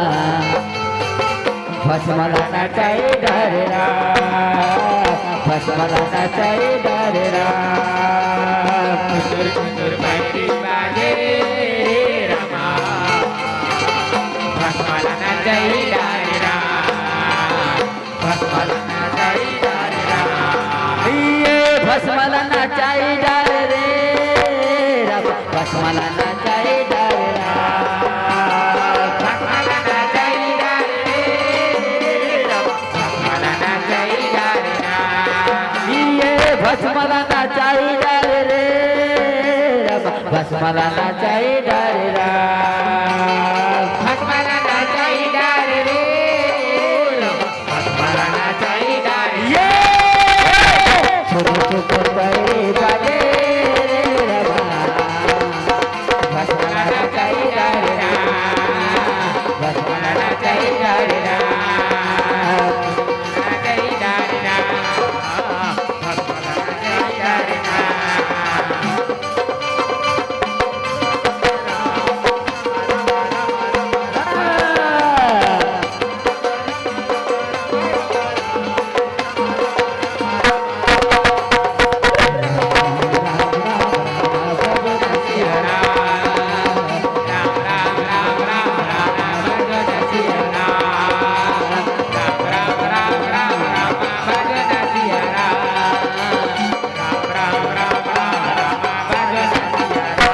भस्म ला नचाई डारे राम, भस्म ला नचाई डारे राम। छुनुर छुनुर पैरी बाजे रे रमा, भस्म ला नचाई डारे राम, भस्म ला नचाई डारे राम। ये भस्म ला नचाई डारे रे राम, भस्म ला नचाई डारे राम, भस्म ला नचाई डारे रे राम, भस्म ला नचाई डारे राम। ये भस्म ला नचाई डारे रे राम, भस्म ला नचाई डारे राम। भस्म ला नचाई डारे रे राम। भस्म ला नचाई डारे। ये! छोटे छोटे पैरी बाजे रे राम। भस्म ला नचाई डारे राम। भस्म ला नचाई डारे राम। नचाई डारे राम।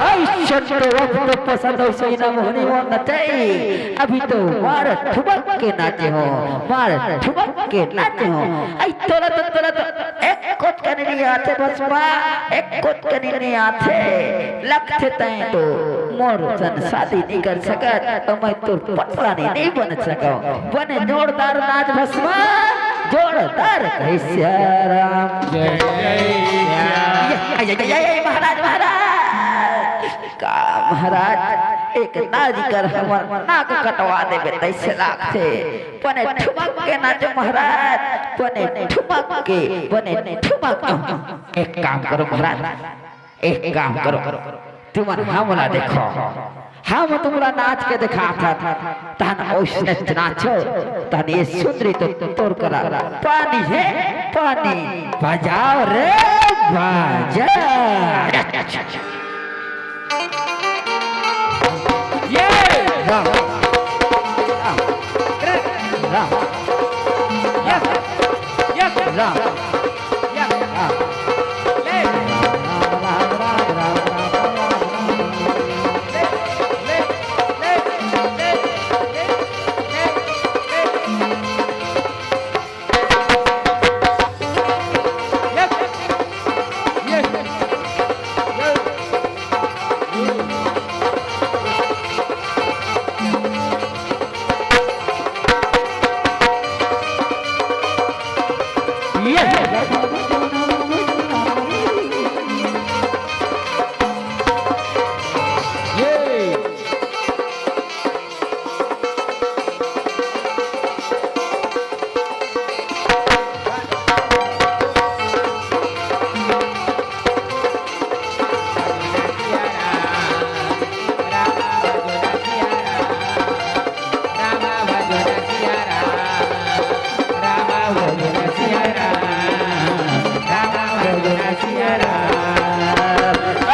अइसन तो अब तो पसंद हो सही ना मोहनी वो नचई। अभी तो मार ठुमक के नाचे हो, मार ठुमक के नाचे हो। आई तोला तो, तोला तो एक कोच कनी नहीं आथे बस बा, एक कोच कनी नहीं आथे। लगथे तैं तो मोर सन शादी नहीं कर सकत, तो मैं तोर पटरानी नहीं बन सकव। बने जोरदार नाच भस्मा, जोरदार कैसे राम। जय जय राम। ये, ये, ये, ये, ये, महाराज, महाराज। का महाराज, एक नारी कर हमर नाक कटवा देबे तैसे लागथे। बने ठुमक के नाचो महाराज, बने ठुमक के, बने ठुमक। एक काम करो महाराज, एक काम करो, तुमन हमला देखो, हम तुमला नाच के देखाथन, तहन ओइसने नाचो, तहन ये सुंदरी तो तोर करा पानी हे, पानी बजाओ रे बाजा। ये राम, राम, राम, राम, राम।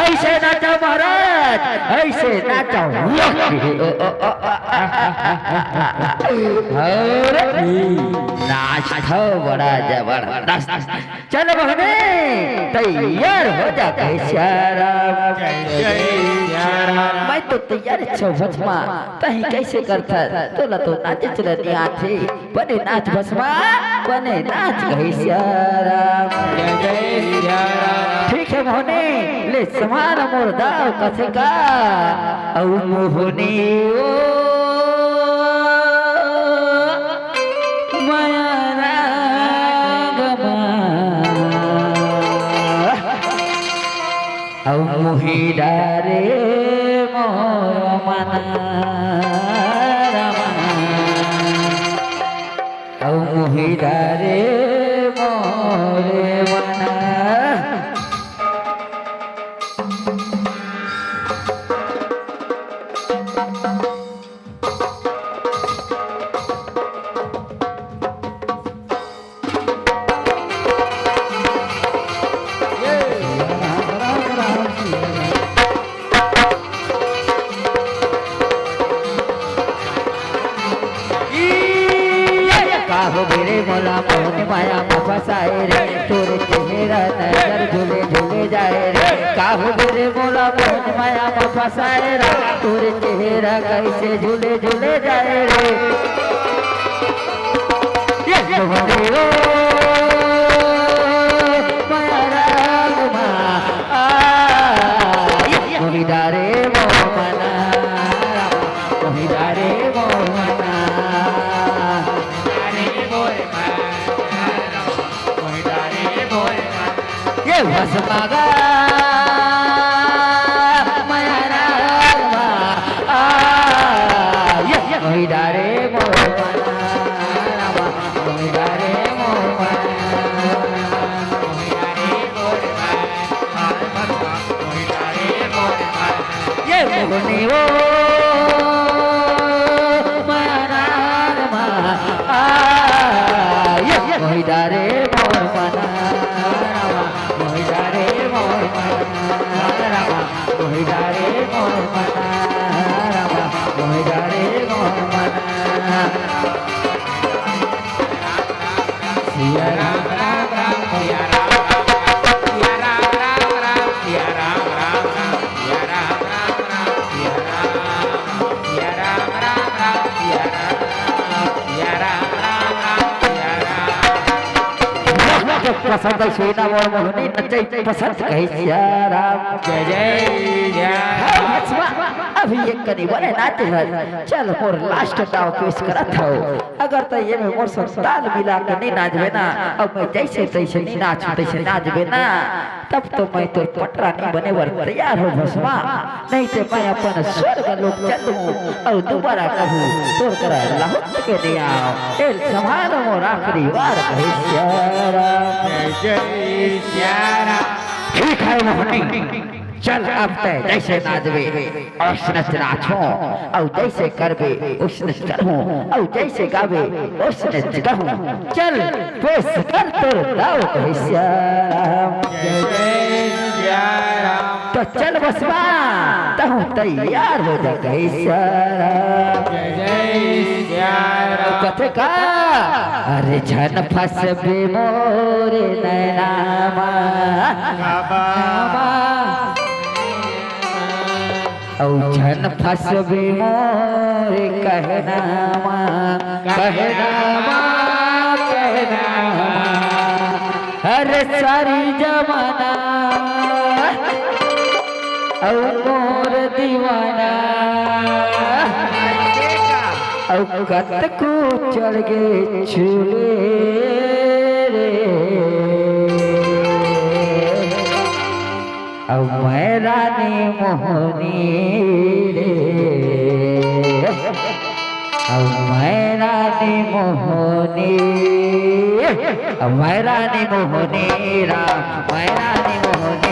ऐसे नाचो महाराज, ऐसे नाचो। अरे नाच तो बड़ा जबरदस्त। चल बहने, तैयार हो जा कैसे राम। जय जय सिया राम। मैं तो तैयार छो भस्मा, तही कैसे करथा, तोला तो नाचे चलनी आथे। बने नाच भस्मा, बने नाच कैसे राम। जय जय सिया राम। ठीक है मोहनी, ले समान मोर दाव कथे का, अउ मोहनी ओ माया राग मा, अउ मोहि डारे मोर मन रमा। मोहि डारे मोरे मन। काहो बेरे मोला मोहन माया म फसाए रे, तोरे चेहरा नजर झूले झूले जाए रे। काहो बेरे मोला मोहन माया म फसाए रे, तोरे चेहरा कैसे झूले झूले जाए रे। ये मोहन ओ माया राग मा, आ, ये मोहि डारे मोहन, मोहि डारे मोहन। ये भस्मा गा माया राग मा, आ, ये मोहि डारे मोहन, मोहि डारे मोहन। ये मोहनी ओ माया राग मा, आ, ये मोहि डारे मोर मन, मोहि डारे मोर मन, मोहि डारे मोर मन, मोहि डारे मोर मन। सिया राम, राम, राम, सिया राम, राम, राम, सिया राम, राम, राम, सिया राम, राम, राम, सिया राम, राम, राम, सिया राम, सिया राम, राम, सिया राम, राम, राम, सिया राम, राम, राम, सिया राम। पसंद है सोना मोर मोहनी, नचई पसंद कहे सिया राम। जय जय सिया राम। हाँ, बस बा, अभी एक कनी बने नाच है। चल मोर last दाव पेश करत हव। अगर त ये में मोर संग ताल मिला के नहीं नाचबे ना, अब मैं जैसे तैसे नहीं नाचू, तैसे नाचबे ना, तब तो मैं तोर पटरा नहीं बने बर तैयार हो भस्मा। नहीं तो मैं अपन स्वर्ग लोक चलूं और दोबारा कहूं तोर करा लहुट के नहीं आओ। ए संभालो मोर आखिरी वार कहे सिया राम। जय जय सिया राम। ठीक है मोहनी, चल अब तय जैसे नाचबे। ओइसने नाचहूँ, अउ जइसे करबे, ओइसने करहूँ, अउ जइसे गाबे, ओइसने गाहूँ। चल, पेश कर तोर दाव कहे सिया राम। जय जय सिया राम। त चल बसवा, तहूँ तैयार हो जा कहे सिया राम। जय जय सिया राम। कथे का? अरे झन फसबे मोरे नैना मा। बाबा। अउ झन फसबे मोर कहना मा, कहना मा, कहना मा। अरे सारी जमाना अउ मोर दीवाना, अउ कतको चढ़ गे छुले रे। अउ मैं रानी मोहनी रे, अउ मैं रानी मोहनी, अउ मैं रानी मोहनी राम, मैं रानी मोहनी,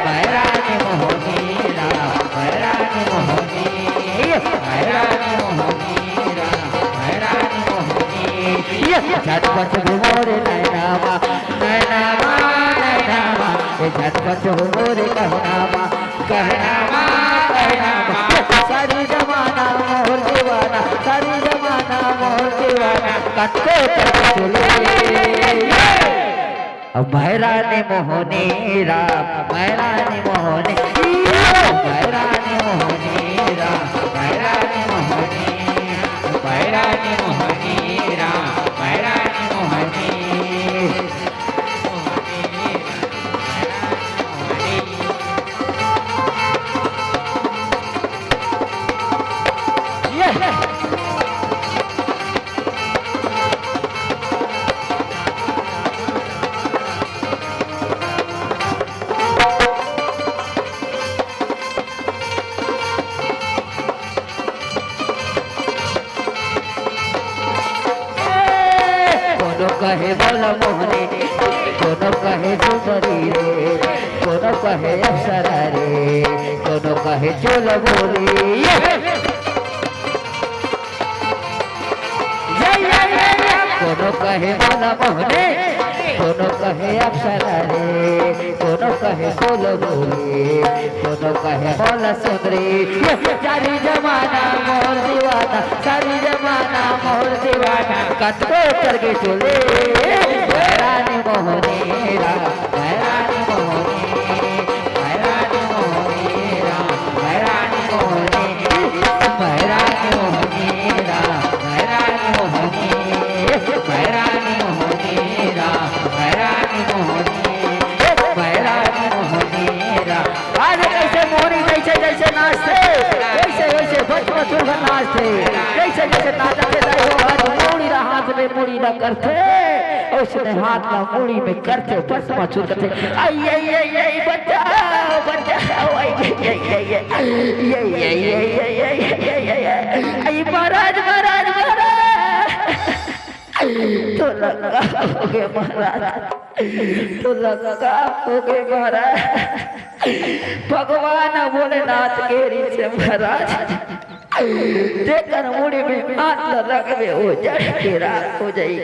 मैं रानी मोहनी राम, मैं रानी मोहनी, मैं रानी मोहनी राम, मैं रानी मोहनी। ये झटपट मोरे नैना मा, नैना मा, नैना मा, ये झटपट मोरे कहना मा, कहना मा, कहना मा। सारी जमाना मोर दीवाना, सारी जमाना मोर दीवाना, कतको चल चले। अब मैं रानी मोहनी राम, मैं रानी मोहनी, मैं रानी मोहनी राम, मैं रानी मोहनी, मैं रानी मोहनी राम, मैं रानी मोहनी। कहे बोला मोहनी, कोनो कहे सुंदरी रे, कोनो कहे अप्सरा रे, कोनो कहे चुलबुली। ये! ये, ये, ये, ये! कोनो कहे बोला मोहनी, कोनो कहे अप्सरा रे, कोनो कहे चुलबुली, कोनो कहे बोला सुंदरी। ये! सारी जमाना मोर दीवाना, सारी जमाना मोर दीवाना, कतको करके चले। मैं रानी मोहनी राम, मैं रानी मोहनी, मैं रानी मोहनी राम, मैं रानी मोहनी, मैं रानी मोहनी राम, मैं रानी मोहनी, मैं रानी मोहनी राम, मैं रानी मोहनी, मैं रानी मोहनी राम। आज कैसे मोहनी जैसे जैसे नाचथे, वैसे वैसे भस्मासुर नाचथे। जैसे जैसे नाचथे दाई हो, आज मुड़ी ला हाथ में मुड़ी ला करथे, ओइसने हाथ ला मुड़ी में करथे, भस्मासुर करथे, "आई, आई, आई, आई, बचाओ, बचाओ, आई, आई, आई, आई, आई, आई, आई, आई, आई, आई, आई, आई, आई, महाराज, महाराज, महाराज।" तो लंका हो गे महाराज, तो लंका हो गे महाराज। भगवान भोलेनाथ के रिस हे महाराज, जेकर मुड़ी में हाथ ल रखबे, वो जड़ के राख हो जाई।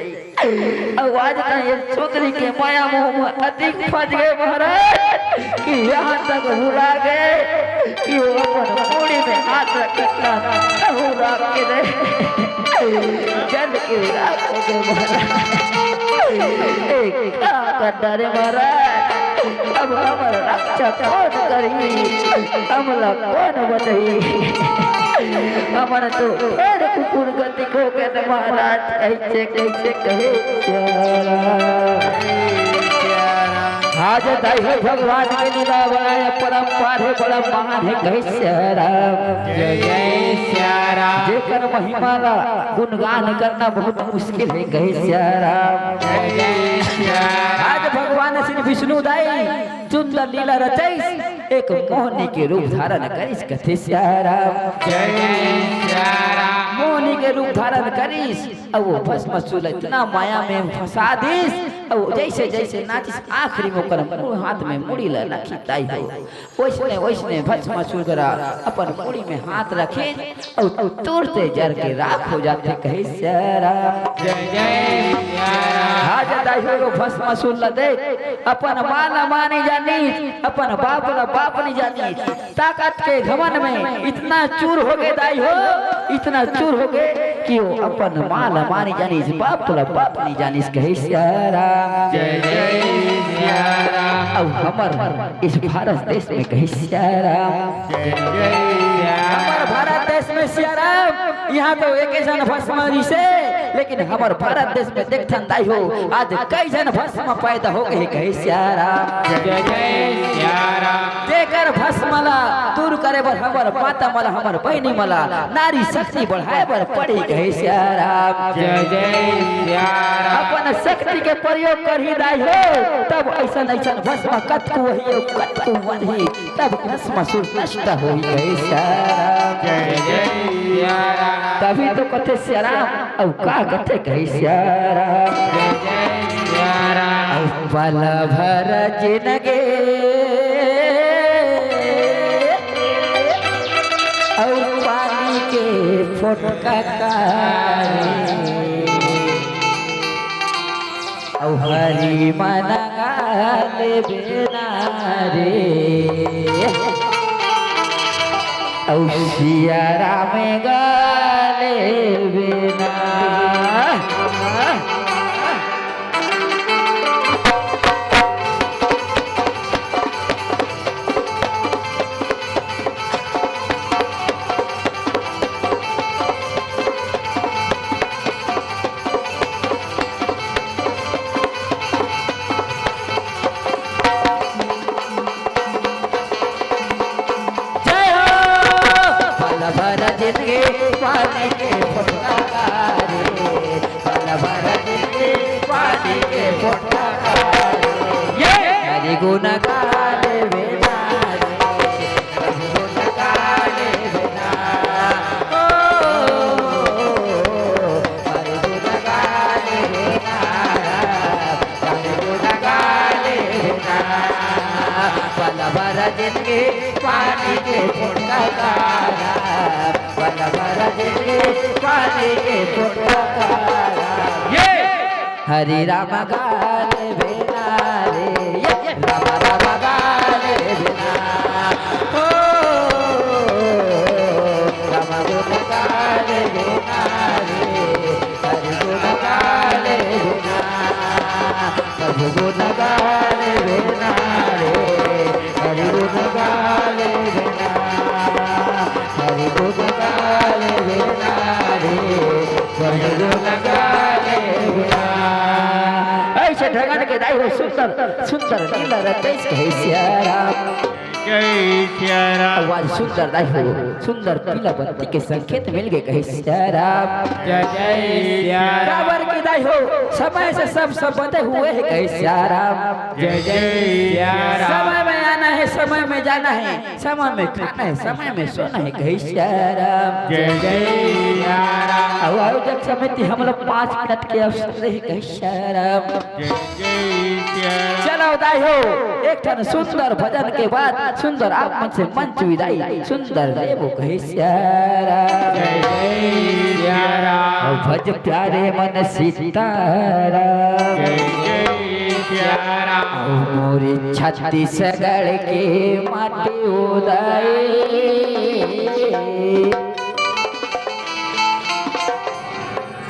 अउ आज त ये सुंदरी के माया मोह में अतिक फंस गे महाराज, कि यहाँ तक भुला गे कि वो अपन मुड़ी में हाथ रख के भुला के रहे। जड़ के राख हो गे महाराज। ए, का करना रे महाराज, अब हमर रक्षा कोन करही, हमला कोन बचही? हमन तो फेर कुकुर गति को के महाराज, कैसे कैसे कहे सियाराम। आज दाई हो भगवान के लीला बड़ा परम्पार हे, बड़ा महान हे, कहे सियाराम। जय जय सियाराम। जेकर महिमा ला गुणगान करना बहुत मुश्किल हे, कहे सियाराम। जय जय सियाराम। आज भगवान श्री विष्णु दाई सुंदर लीला रचाइस, एक मोहनी के रूप धारण करिस, कथे सियाराम। जय जय सियाराम। मोहनी के रूप धारण करिस, अउ वो भस्मासुर इतना माया में फंसा दिस, अउ जैसे जैसे नाचिस, आखिरी में ओकर मुड़-, हाथ में मुड़ी ला रखिस दाई हो। वैसने वैसने भस्मासुर करा अपन मुड़ी में हाथ रखे, अउ तुरते जर के राख हो जाथे, कहे सियाराम। जय जय सियाराम। आज दाई हो भस्मासुर ला देख, अपन माँ ला माँ नइ जानिस, अपन बाप ला बाप नइ जानिस, ताकत के घमंड में इतना चूर हो गे दाई हो, इतना चूर हो गे कि वो अपन माँ ला माँ नइ जानिस, बाप ला बाप नइ जानिस, कहे सियाराम। जय जय सियाराम। अउ हमर इस भारत देश में कहे सियाराम। जय जय सियाराम। हमर भारत देश में सियाराम, यहाँ तो एक झन भस्म रिसे, लेकिन हमर भारत देश में देखथन दाई हो, आज कई झन भस्म पैदा हो गे, कहे सियाराम। जय जय सियाराम। तेकर भस्म ला दूर करे बर हमर माता मन ला, हमर बहिनी मन ला नारी शक्ति बढ़ाए बर पड़ी, कहे सियाराम। जय जय सियाराम। अपन शक्ति के प्रयोग करही दाई हो, तब अइसन अइसन भस्म कतको होही, कतको बनही। तब भस्मासुर नष्ट होई, कहे सियाराम। जय जय सियाराम। तभी तो कथे सियाराम, अउ का कथे, कहे सियाराम। जय जय सियाराम। अउ पल भर जिनगी, अउ पानी के फोटका कारी। अउ हरि मन गा लेबे ना रे, अउ सिया राम गा लेबे ना। जय हो। पल भर जिनगी पानी के फोटका कारी, पल भर जिनगी पानी के फोटका कारी। ये हरि गुण गा लेबे ना रे, हरि गुण गा लेबे ना। ओ, हरि गुण गा लेबे ना। जिंदगी पानी के फोटका तारा, पल भर जिंदगी पानी के फोटका तारा। ये हरे राम गाले बिना रे, ये राम राम गाले बिना। ओ, राम गुण गाले बिना रे, हरि गुण गाले बिना। प्रभु गुण गाले बिना रे, हरि गुण गाले बिना। हरि गुण गाले बिना रे, प्रभु गुण गाले बिना। ऐसे ढंगन के दाई हो सुंदर, सुंदर नीला रतेश कहे सिया राम। जय सिया राम। आवाज सुंदर दाई हो, सुंदर पीला बत्ती के संकेत मिल गए कहे सिया राम। जय जय सिया राम। काबर के दाई हो, समय से सब सब बंधे हुए हैं कहे सिया राम। जय जय सिया राम। समय में आना है, समय में जाना है, समय में खाना है, समय में सोना है कहे सिया राम। जय जय सिया राम। अब आयोजक समिति हम लोग पाँच मिनट के अवसर रही कहे सिया राम। जय जय सिया राम। चलो दाई हो, एक ठन सुंदर भजन के बाद सुंदर आप मन से मंच विदाई, सुंदर लेबो कहे सिया राम। जय जय सिया राम। भज प्यारे मन सीताराम। जय जय सिया राम। मोरे छत्तीसगढ़ के माटी ओ दाई।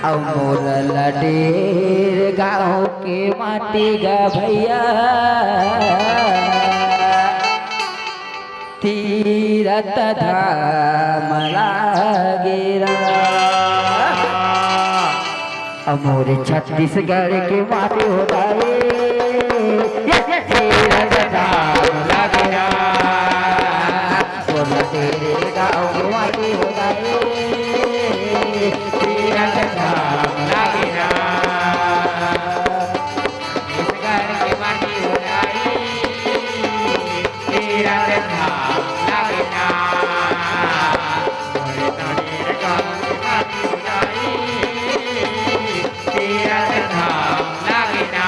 अउ मोर लडेर गाँव के माटी गा भैया, तीरथ धाम लागे रा। अउ मोर छत्तीसगढ़ के माटी ओ दाई, ये तीरथ धाम लागे रा। बोल तेरे गाँव माटी हो जाए, तीरथ धाम लागे ना। छत्तीसगढ़ के माटी हो जाए, तीरथ धाम लागे ना। बोल तेरे गाँव माटी हो जाए, तीरथ धाम लागे ना।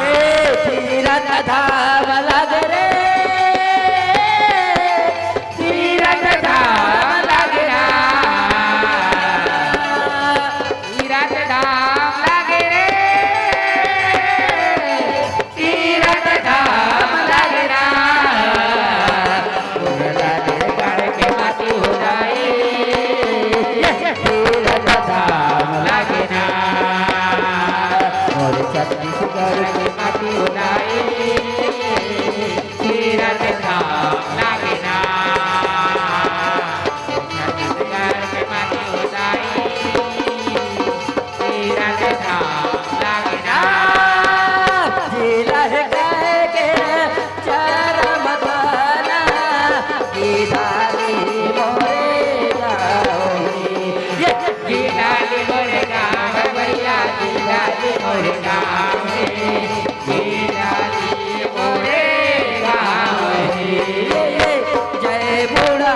ये तीरथ धाम लागे रे, तीरथ धाम लागे ना। तीरथ धाम लागे रे, तीरथ धाम लागे ना। मोर लडेर गाँव के माटी हो जाए, तीरथ धाम लागे ना। मोर छत्तीसगढ़ के माटी हो जाए, तीरथ धाम लागे ना। छत्तीसगढ़ के माटी हो जाए, तीरथ धाम लागे ना। जिला है कह के चार मताना, गिदारी मोरे गाँव में। ये गिदारी मोरे गाँव में भैया, गिदारी मोरे गाँव में, गिदारी मोरे गाँव में। जय बूढ़ा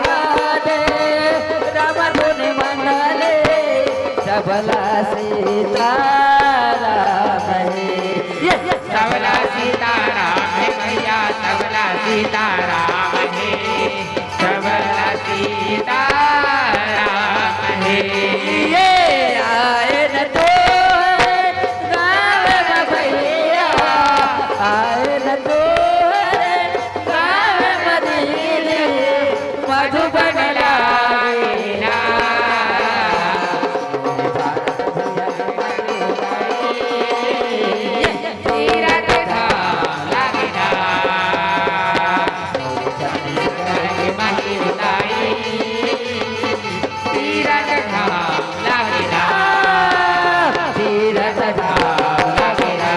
दे राम धुन मंगले, सबला सीताराम है। ये सबला सीताराम है भैया, सबला सीताराम है, सबला सीताराम है। ये आए न तो गाँव में भैया, आए न तो गाँव में दीदी, मधुबन लागे ना। तीरथ धाम लागे ना। तीरथ धाम लागे ना। तीरथ धाम लागे ना।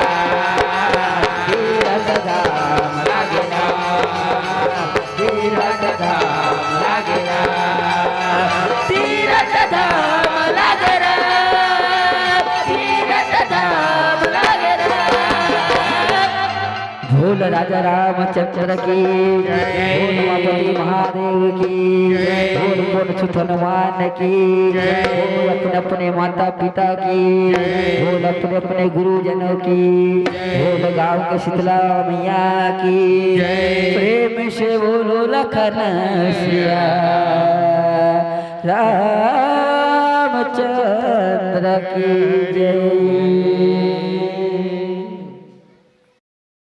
तीरथ धाम लागे ना। तीरथ धाम लागे रा, तीरथ धाम लागे रा, तीरथ धाम लागे रा। बोल राजा रामचंद्र की, बोल उमापति महादेव की, बोल बोल छुत हनुमान की, बोल अपने अपने माता पिता की, बोल अपने अपने गुरुजनों की, बोल गाँव के शीतला मैया की। प्रेम से बोलो लखन सिया रामचंद्र की जय।